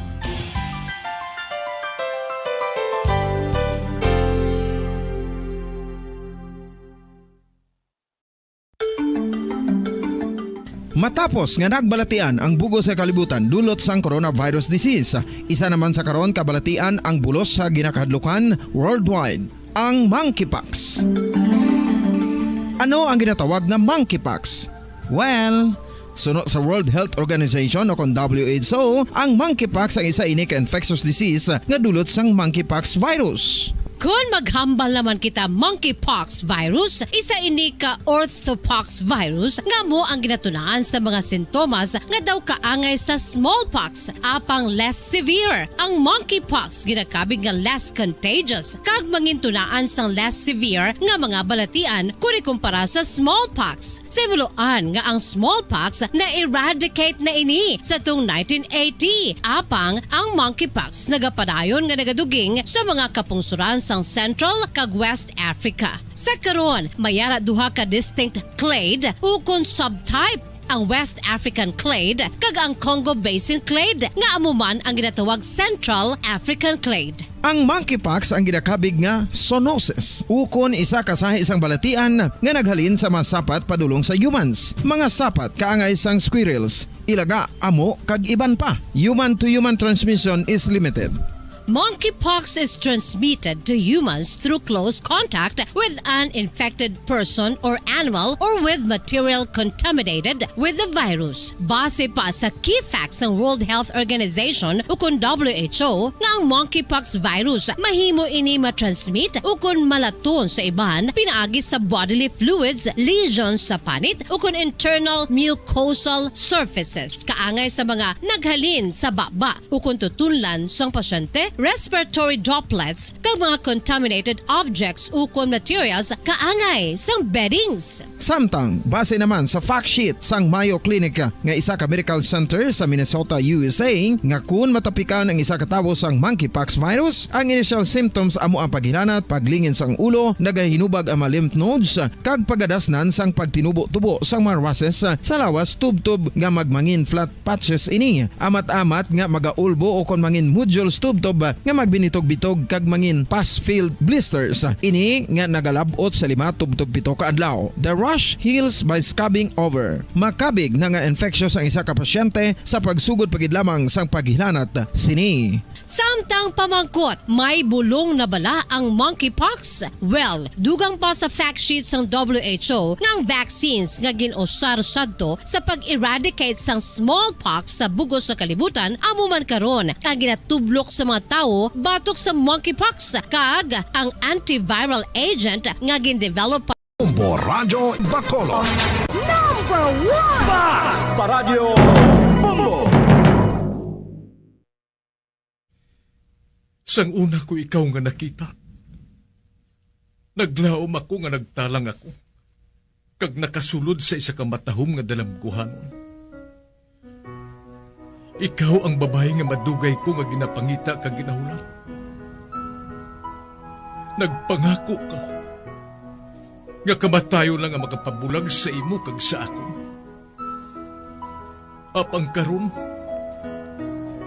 Matapos nga nagbalatian ang bug-os nga kalibutan dulot sang coronavirus disease, isa naman sa karon kabalatian ang bulos sa ginakahadlukan worldwide, ang monkeypox. Ano ang ginatawag nga monkeypox? Well, suno sa World Health Organization o kon W H O, ang monkeypox ang isa ini ka infectious disease nga dulot sang monkeypox virus. Kon maghambal naman kita monkeypox virus, isa ini ka orthopox virus nga amo ang ginatunaan sa mga sintomas nga daw kaangay sa smallpox, apang less severe. Ang monkeypox ginakabig nga less contagious kag mangintunaan sang less severe nga mga balatian kon ikumpara sa smallpox. Simuloan nga ang smallpox na-eradicate na ini sa tung nineteen eighty, apang ang monkeypox nagapadayon nga nagaduging sa mga kapungsoran sang Central kag West Africa. Sa karon, may ara duha ka distinct clade ukon subtype, ang West African clade kag ang Congo Basin clade, nga amo man ang ginatawag Central African clade. Ang monkeypox ang ginakabig nga zoonosis, ukon isa ka sahi sang balatian nga naghalin sa mga sapat padulong sa humans, mga sapat kaangay sang squirrels, ilaga, amo, kag iban pa. Human-to-human transmission is limited. Monkeypox is transmitted to humans through close contact with an infected person or animal or with material contaminated with the virus. Base pa sa key facts sang World Health Organization ukon W H O, nga ang monkeypox virus mahimo ini matransmit ukon malaton sa iban pinaagi sa bodily fluids, lesions sa panit, ukon internal mucosal surfaces, kaangay sa mga naghalin sa baba ukon tutunlan sang pasyente, respiratory droplets, kag mga contaminated objects ukon materials kaangay sang beddings. Samtang, base naman sa fact sheet sang Mayo Clinic nga isa ka medical center sa Minnesota, U S A, nga kun matapikan ang isa ka tawo sang monkeypox virus, ang initial symptoms amo ang paghilanat, paglingin sang ulo, nagahinubag ang mga lymph nodes, kag pagadasnan sang pagtinubo-tubo sang mga rushes sa lawas tubtob nga magmangin flat patches ini, amat-amat nga magaulbo ukon mangin nodules tubtob nga magbinitog-bitog kag mangin pus-filled blisters. Ini nga nagalab-ot sa lima tubtob pito ka adlaw. The rash heals by scabbing over. Makabig na nga infectious ang isa ka pasyente sa pagsugod pa gid lamang sang paghilanat sini. Samtang pamangkot, may bulong na bala ang monkeypox? Well, dugang pa sa fact sheet sang W H O nga ang vaccines nga gin-usar sadto sa pag-eradicate sang smallpox sa bug-os sa kalibutan amo man karon ang ginatublok sa mga tawo batok sa monkeypox, kag ang antiviral agent nga gin-develop pa Bombo Radyo Bacolod. Number one! Basta Radyo Bombo! Sang una ko ikaw nga nakita, naglaom ako nga nagtalang ako, kag nakasulod sa isa ka matahom nga dalamguhanon. Ikaw ang babayi nga madugay ko nga ginapangita kag ginahulat. Nagpangako ka nga kamatayon lang ang makapabulag sa imo kag sa akon. Apang karon,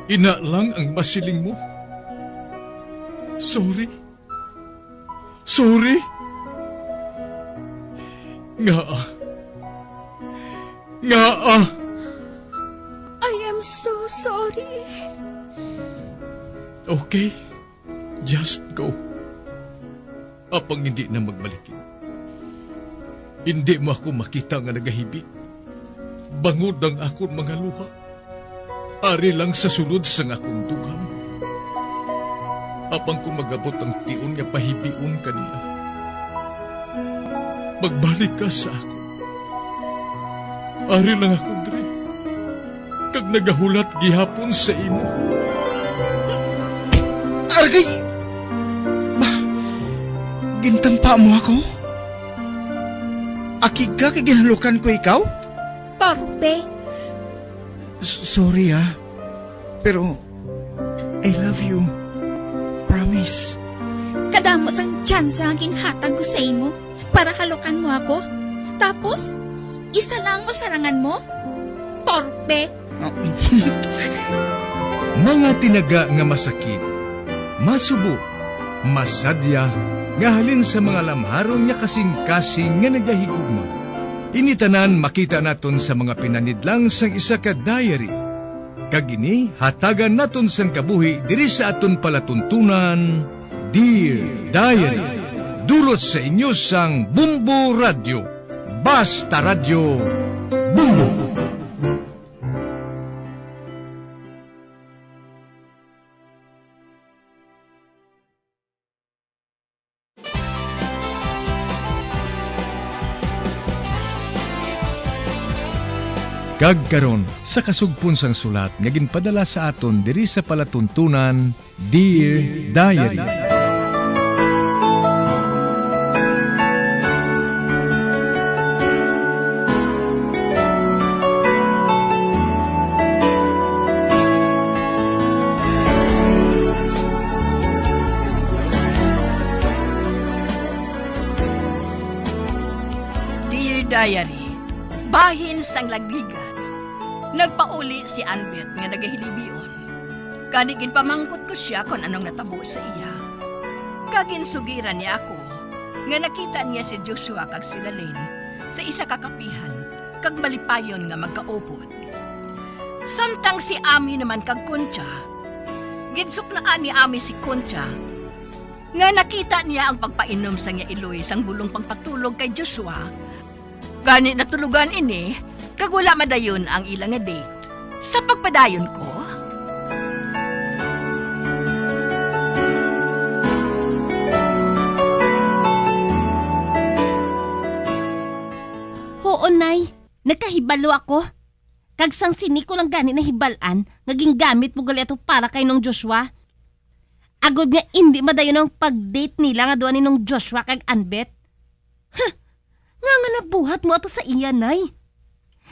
ina lang ang masiling mo. Sorry. Sorry. Ngaa? Ngaa? I am so sorry. Okay. Just go. Apang hindi na magbalik. Hindi mo ako makita nga nagahibi, bangod ang akon mga luha. Ari lang sa sulod sang akon dughan. Apang kung mag-abot ang tion nga pahibion ka niya, magbalik ka sa akon. Ari lang ako diri, kag nagahulat gihapon sa imo. Argay! Ba, gintampa mo ako? Akig ka kay ginhalukan ko ikaw? Torpe! S-, sorry, ah. Pero I love you. Promise. Kadamo sang tsansa nga ginhatag ko sa imo para halukan mo ako. Tapos, isa lang ang masarangan mo? Torpe! Mga tinaga nga masakit, masubo, masadya, nga halin sa mga lamharon nga kasing-kasing nga nagahigugma. Ini tanan makita naton sa mga pinanidlang sang isa ka diary. Kag ini hatagan naton sang kabuhi diri sa aton palatuntunan, Dear Diary. Dulot sa inyo sang Bombo Radyo. Basta Radyo, Bombo! Kag karon, sa kasugpon sang sulat nga ginpadala sa aton diri sa palatuntunan, Dear Diary. Diary, bahin sang Lagrigan. Nagpauli si Anbet nga nagahilibion. Gani ginpamangkot ko sia kon anong natabo sa iya. Kag ginsugiran niya ako nga nakita niya si Joshua kag si Lalaine sa isa ka kapihan kag malipayon nga magkaupod. Samtang si Ami naman kag Concha, ginsuknaan ni Ami si Concha nga nakita niya ang pagpainom sang iya iloy sang bulong pangpatulog kay Joshua. Gani natulugan ini, kag wala madayon ang ila nga date. Sa pagpadayon ko, Huon, Nay. Nakahibalo ako. Kag sang sini ko lang gani nahibal-an nga gingamit mo gali ato para kay Nong Joshua. Agod nga indi madayon ang pag-date nila nga duha ni Nong Joshua kag Anbet. Huh! Ngaa nga nabuhat mo ato sa iya, Nay?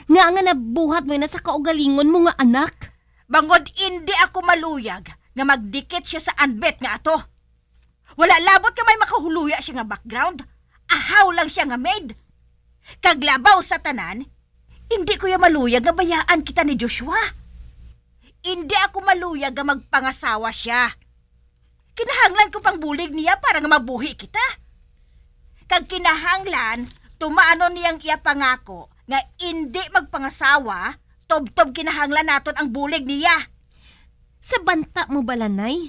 Ngaa nga nabuhat mo ina sa kaugalingon mo nga anak? Bangod indi ako maluyag nga magdikit sia sa Anbet nga ato. Wala labot nga may makahuluya sia nga background. Ahaw lang sia nga maid. Kag labaw sa tanan, indi ko ya maluyag nga bayaan kita ni Joshua. Indi ako maluyag nga magpangasawa sia. Kinahanglan ko pang bulig niya para nga mabuhi kita. Kag kinahanglan, tumaanon niya ang iya pangako nga indi magpangasawa, tubtob kinahanglan naton ang bulig niya. Sa banta mo bala, Nay?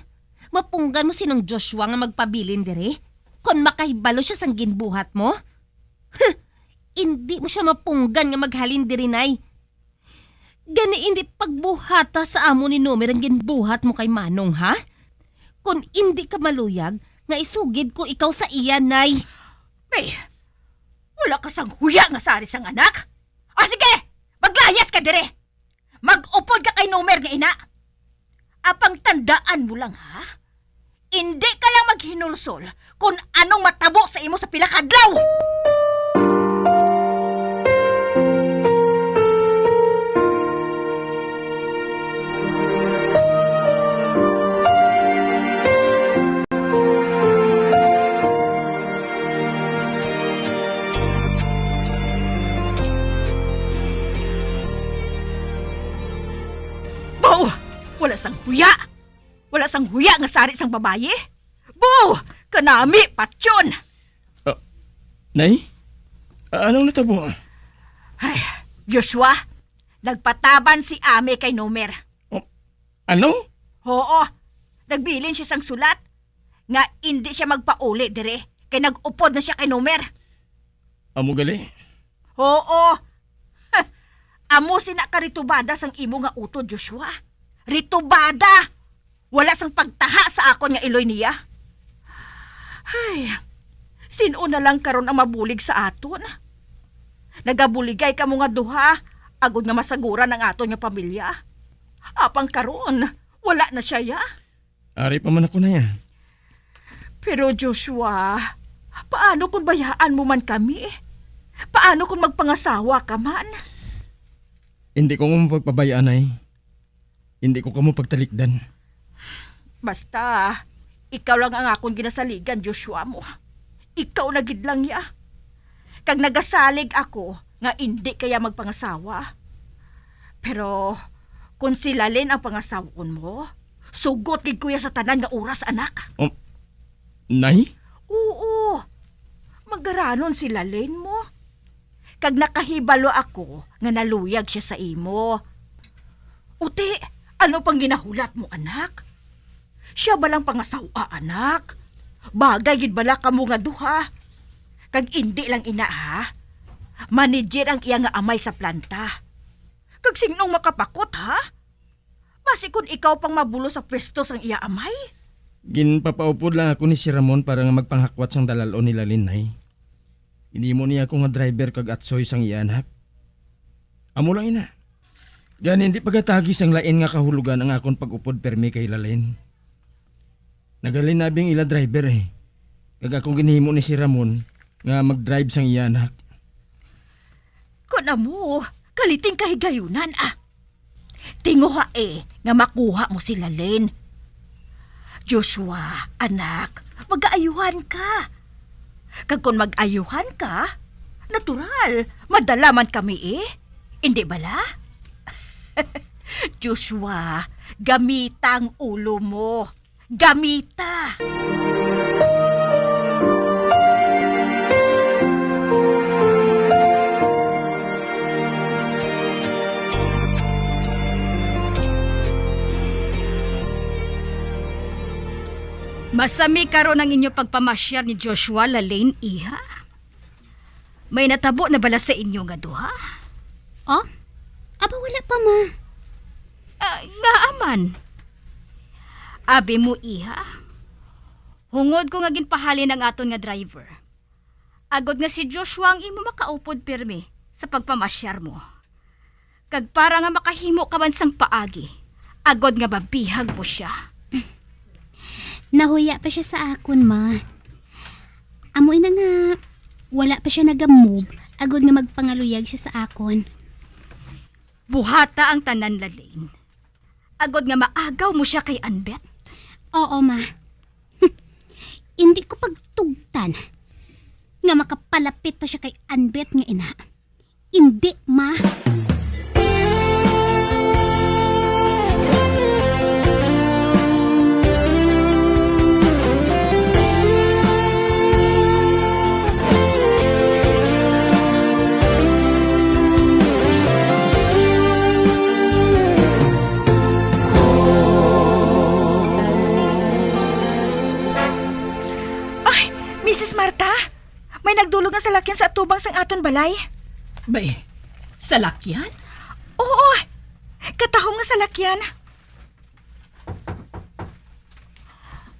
Mapunggan mo si Nong Joshua nga magpabilin diri, kon makahibalo sia sang ginbuhat mo? Huh! Indi mo sia mapunggan nga maghalin diri, Nay. Gani indi pagbuhata sa amo ni Nomer ang ginbuhat mo kay Manong, ha? Kon indi ka maluyag nga isugid ko ikaw sa iya, Nay. May, wala ka sang huya nga sari sang anak? O sige, maglayas ka diri. Mag-upod ka kay Nomer nga ina. Apang tandaan mo lang, ha? Indi ka lang maghinulsol kon anong matabo sa imo sa pila ka adlaw. Baw! Wala sang huya! Wala sang huya nga sari sang babayi! Baw! Kanami, patyon! Ah, Nay? Ah, anong natabo? Ay, Joshua, nagpataban si Ami kay Nomer. Oh, ano? Oo, nagbilin siya sang sulat nga indi siya magpauli diri kay nag-upod na sia kay Nomer. Amo gali? Oo. Amo sina ka ritubada sang imo nga utod, Joshua. Ritubada! Wala sang pagtaha sa akon nga iloy niya. Ay, sin-o na lang karon ang mabulig sa aton? Nagabuligay kamo nga duha agod nga masaguran ang aton nga pamilya. Apang karon, wala na sia, ya. Ari pa man ako, Nay, ah. Pero Joshua, paano kung bayaan mo man kami? Paano kung magpangasawa ka man? Hindi ko mo pagpabayaan, Nay. Hindi ko kamo pagtalikdan. Basta, ikaw lang ang akon ginasaligan, Joshua mo. Ikaw na gid lang, ya. Kag nagasalig ako nga indi ka ya magpangasawa. Pero, kung si Lalaine ang pangasawon mo, sugot gid ko ya sa tanan nga oras, anak. Um, Nay? Oo. Magaranon si Lalaine mo. Kag nakahibalo ako nga naluyag sia sa imo. Uti, ano pang ginahulat mo, anak? Sia balang pangasaw-a, anak? Bagay gid bala kamo nga duha? Kag indi lang ina, ha? Manager ang iya nga amay sa planta. Kag sing-nong makapakot, ha? Basi kon ikaw pang mabulos sa pwesto sang iya amay? Ginpapaupod lang ako ni si Ramon para nga magpanghakwat sang dalal-on ni Lalaine, Nay. Ginhimo niya ako nga driver kag atsoy sang iya anak. Amo lang ina. Gani, hindi pagatagi sang lain nga kahulogan ang akon pag-upod permi kay Lalaine. Nagalinabing ila driver, eh. Kag ako ginhimo ni si Ramon nga mag-drive sang iya anak. Kon amo, kaliting kahigayunan, ah. Tinguhae nga makuha mo si Lalaine. Joshua, anak, mag-aayuhan ka. Kag kon mag-ayuhan ka, Natural, madala man kami eh. Indi bala? Joshua, gamita ang ulo mo. Gamita! Masami karon ang inyo pagpamasyar ni Joshua, Lalaine, iha. May natabo na bala sa inyo nga duha? Oh? Aba, wala pa, ma. Ah, ngaa man? Abi mo, iha, hungod ko nga ginpahalin ang aton nga driver, agod nga si Joshua ang imo makaupod pirmi sa pagpamasyar mo. Kag para nga makahimo ka man sang paagi, agod nga mabihag mo sia. Nahuya pa sia sa akon, ma. Amo ina nga, wala pa sia naga-move, agod nga magpangaluyag sia sa akon. Buhata ang tanan, Lalaine, agod nga maagaw mo sia kay Anbet. Oo, ma. Hindi ko pagtugtan nga makapalapit pa sia kay Anbet nga ina. Indi, ma. Ay, Misis Marta, may nagdulog nga salakyan sa atubang sang aton balay. Bay, salakyan? Oo, katahom nga salakyan.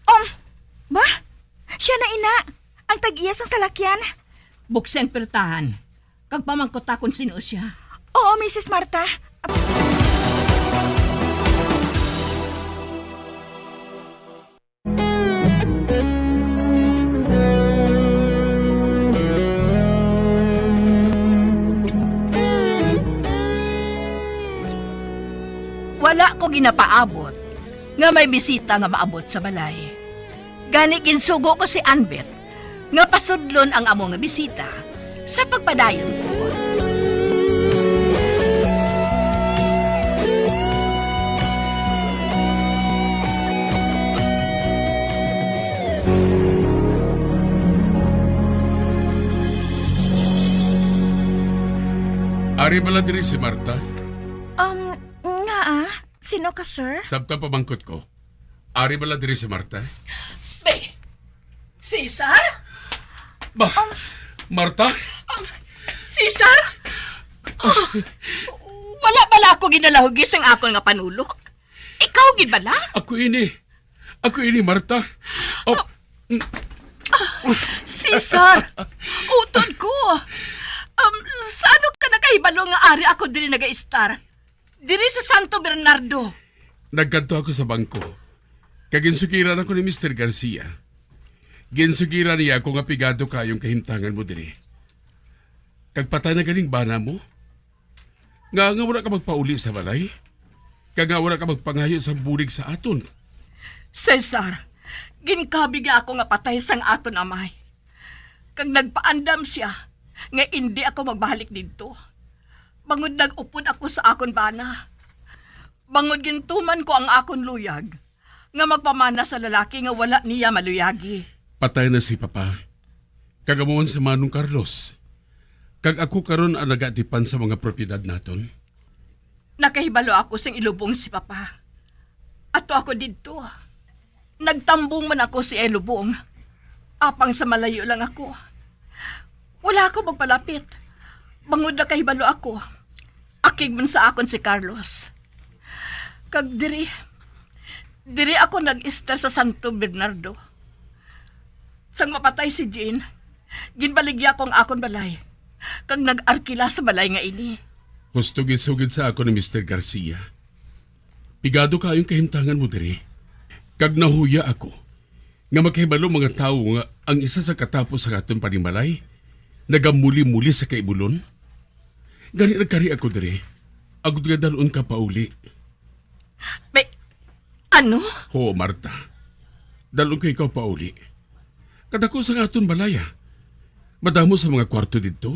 Um, ba? Siya na ina, ang tag-iya sang salakyan. Buksi ang pertahan, kag pamangkot ta kon sin-o sia. Oo, Misis Marta. Wala ko ginapaabot nga may bisita nga maabot sa balay. Gani ginsugo ko si Anbet nga pasudlon ang amo nga bisita sa pagpadayon ko. Ari bala diri si Marta? Um, ngaa? Sino ka, sir? Sabta pamangkot ko. Ari bala diri si Marta? Be, Cesar? Ba, Marta? Cesar? Ah, wala bala ako ginalahugis ang akon nga panulok? Ikaw gid bala? Ako ini. Ako ini, Marta. Oh. Cesar, utod ko. Um, sa ano ka nakahibalo nga ari ako diri nagaistar? Diri sa Santo Bernardo. Nagkadto ako sa bangko, kag ginsugiran ako ni Mister Garcia. Ginsugiran niya ako nga pigado kaayo ang kahimtangan mo diri. Kag patay na ganing bana mo. Nga, nga wala ka magpauli sa balay? Kag nga wala ka magpangayo sa bulig sa aton? Cesar, ginkabig niya ako nga patay sang aton amay. Kag nagpaandam sia nga indi ako magbalik didto, bangod nag-upod ako sa akon bana. Bangod gintuman ko ang akon luyag nga magpamana sa lalaki nga wala niya maluyagi. Patay na si Papa, kag amo man si Manong Carlos, kag ako karon ang nagaatipan sa mga propiedad naton. Nakahibalo ako sing ilubong si Papa. Ato ako didto. Nagtambong man ako sa iya lubong, apang sa malayo lang ako. Wala ako magpalapit, bangod nakahibalo ako, akig man sa akon si Carlos. Kag diri, diri ako nag-istar sa Santo Bernardo. Sang mapatay si Jean, ginbaligya ko ang akon balay, kag nag-arkila sa balay nga ini. Husto gisugid sa akon ni Mister Garcia. Pigado kaayo ang kahimtangan mo diri, kag nahuya ako nga makahibalo mga tawo nga ang isa sa katapos sa aton panimalay nagamuli-muli sa kaibulon. Gani nagkari ako diri, agod nga dalon ka pauli. May, ano? Huo, Marta. Dalon ko ikaw pauli. Kadako sa aton balaya. Madamo sa mga kwarto didto.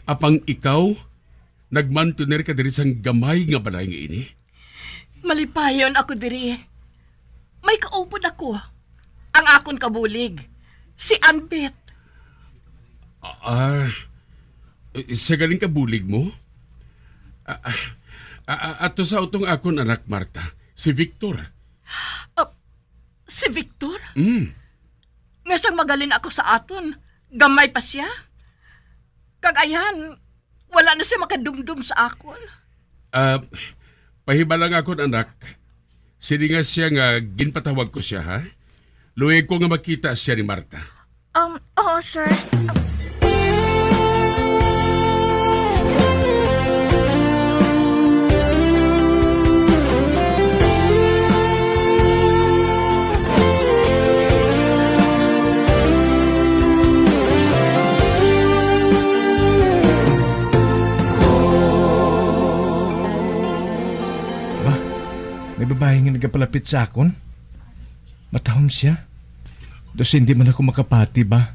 Apang ikaw, nagmantener ka diri sang gamay nga balay nga ini? Malipayon ako diri. May kaupod ako. Ang akon kabulig, si Anbit. Ah, ah, sa galing kabulig mo? Ah, ah, ah, ah, ato sa utong akon anak, Marta, si Victor. Ah, si Victor? Mm. Nga sang magalin ako sa aton, gamay pa sia. Kag ayan, wala na sia makadumdom sa akon. Ah, pahibala nga akon anak. Sini nga siya nga ginpatawag ko siya, ha? Luoy ko nga makita siya ni Marta. Um, oo, sir. Ba, may babayi nga nagapalapit sa akon. Matahom siya. Daw sa hindi man ako makapati ba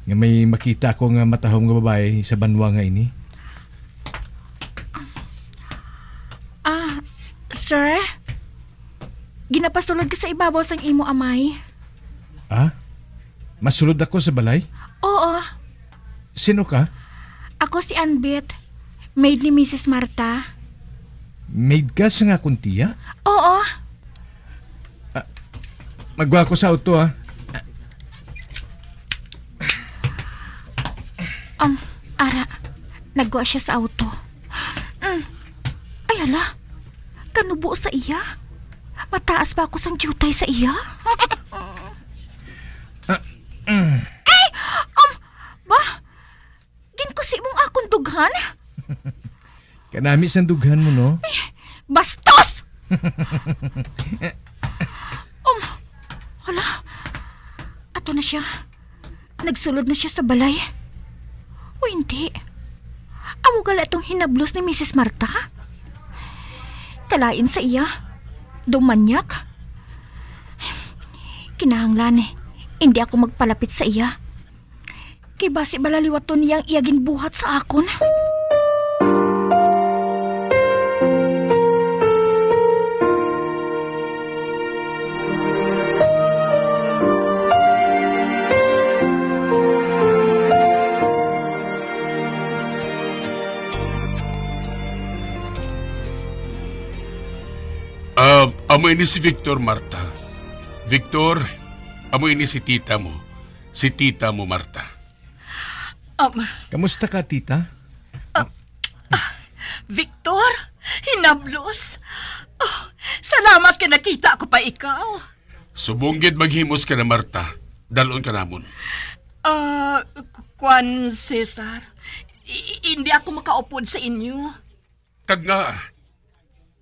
nga may makita ako nga matahom nga babayi sa banwa nga ini. Ah, sir? Ginapasulod ka sa ibabaw sang imo amay? Ah? Masulod ako sa balay? Oo. Sino ka? Ako si Anbit, maid ni Misis Marta. Maid ka sa nga akon tiya? Oo. Ah, magwa ko sa auto, ah. Um, ara, nagwa siya sa auto. Mm. Ay, hala. Kanubo sa iya. Mataas pa ako sang diutay sa iya. Ah, mm. Ay! Um, ba? Ginkusi mong akon dughan? Kanami sang dughan mo, no? Ay, bastos! Um, hala, ato na siya. Nagsulod na siya sa balay. O hindi? Amo gali atong hinablos ni Misis Marta? Kalain sa iya. Daw manyak. Kinahanglan, hindi ako magpalapit sa iya. Kay basi bala liwaton niya ang iya ginbuhat sa akon. Ah, amo ini si Victor, Marta. Victor, amo ini si tita mo. Si tita mo, Marta. Um, Kamusta ka, tita? Ah, ah, Victor, hinablos. Oh, salamat kay nakita ko pa ikaw. Subong gid maghimos ka na, Marta. Dalon ka namon. Ah, k-, kwan, Cesar. I-, i-, hindi ako makaupod sa inyo. Kag nga,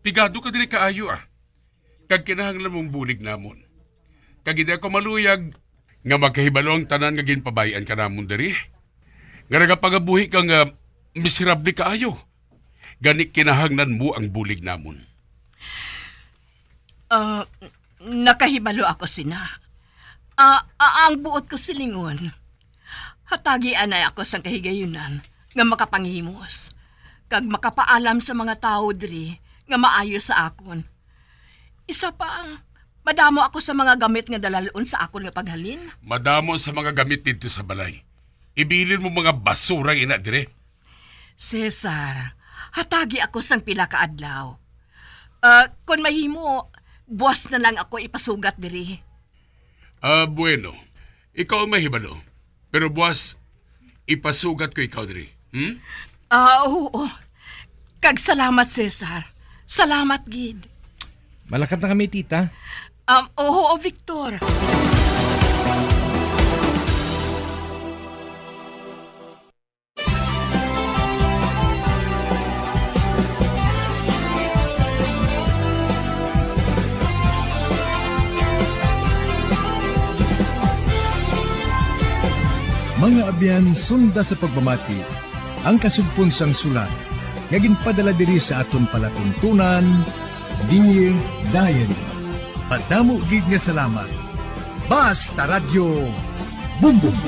pigado ka diri kaayo, ah. Kag kinahanglan mong bulig namon. Kag hindi ako maluyag nga makahibalo ang tanan nga ginpabay-an ka namon diri, nga nagapangabuhi ka nga miserable kaayo. Gani kinahanglan mo ang bulig namon. Ah, nakahibalo ako sina. Ah, ah, ang buot ko silingon, hatagi anay ako sang kahigayunan nga makapanghimos, kag makapaalam sa mga tawo diri nga maayo sa akon. Isa pa, madamo ako sa mga gamit nga dalalon sa akon nga paghalin. Madamo sa mga gamit didto sa balay. Ibilin mo mga basura ina dire. Cesar, hatagi ako sang pila ka adlaw. Ah, kon mahimo, buwas na lang ako ipasugat diri. Ah, bueno. Ikaw ang mahibalo. Pero buwas, ipasugat ko ikaw diri. Hmm? Ah, oo. Kag salamat, Cesar. Salamat gid. Malakat na kami, tita. Um, oo, Victor. Mga abyan, sunda sa pagpamati ang kasugpon sang sulat nga ginpadala diri sa aton palatuntunan, Dear Diary. Madamo gid nga salamat. Basta Radyo Bumbong.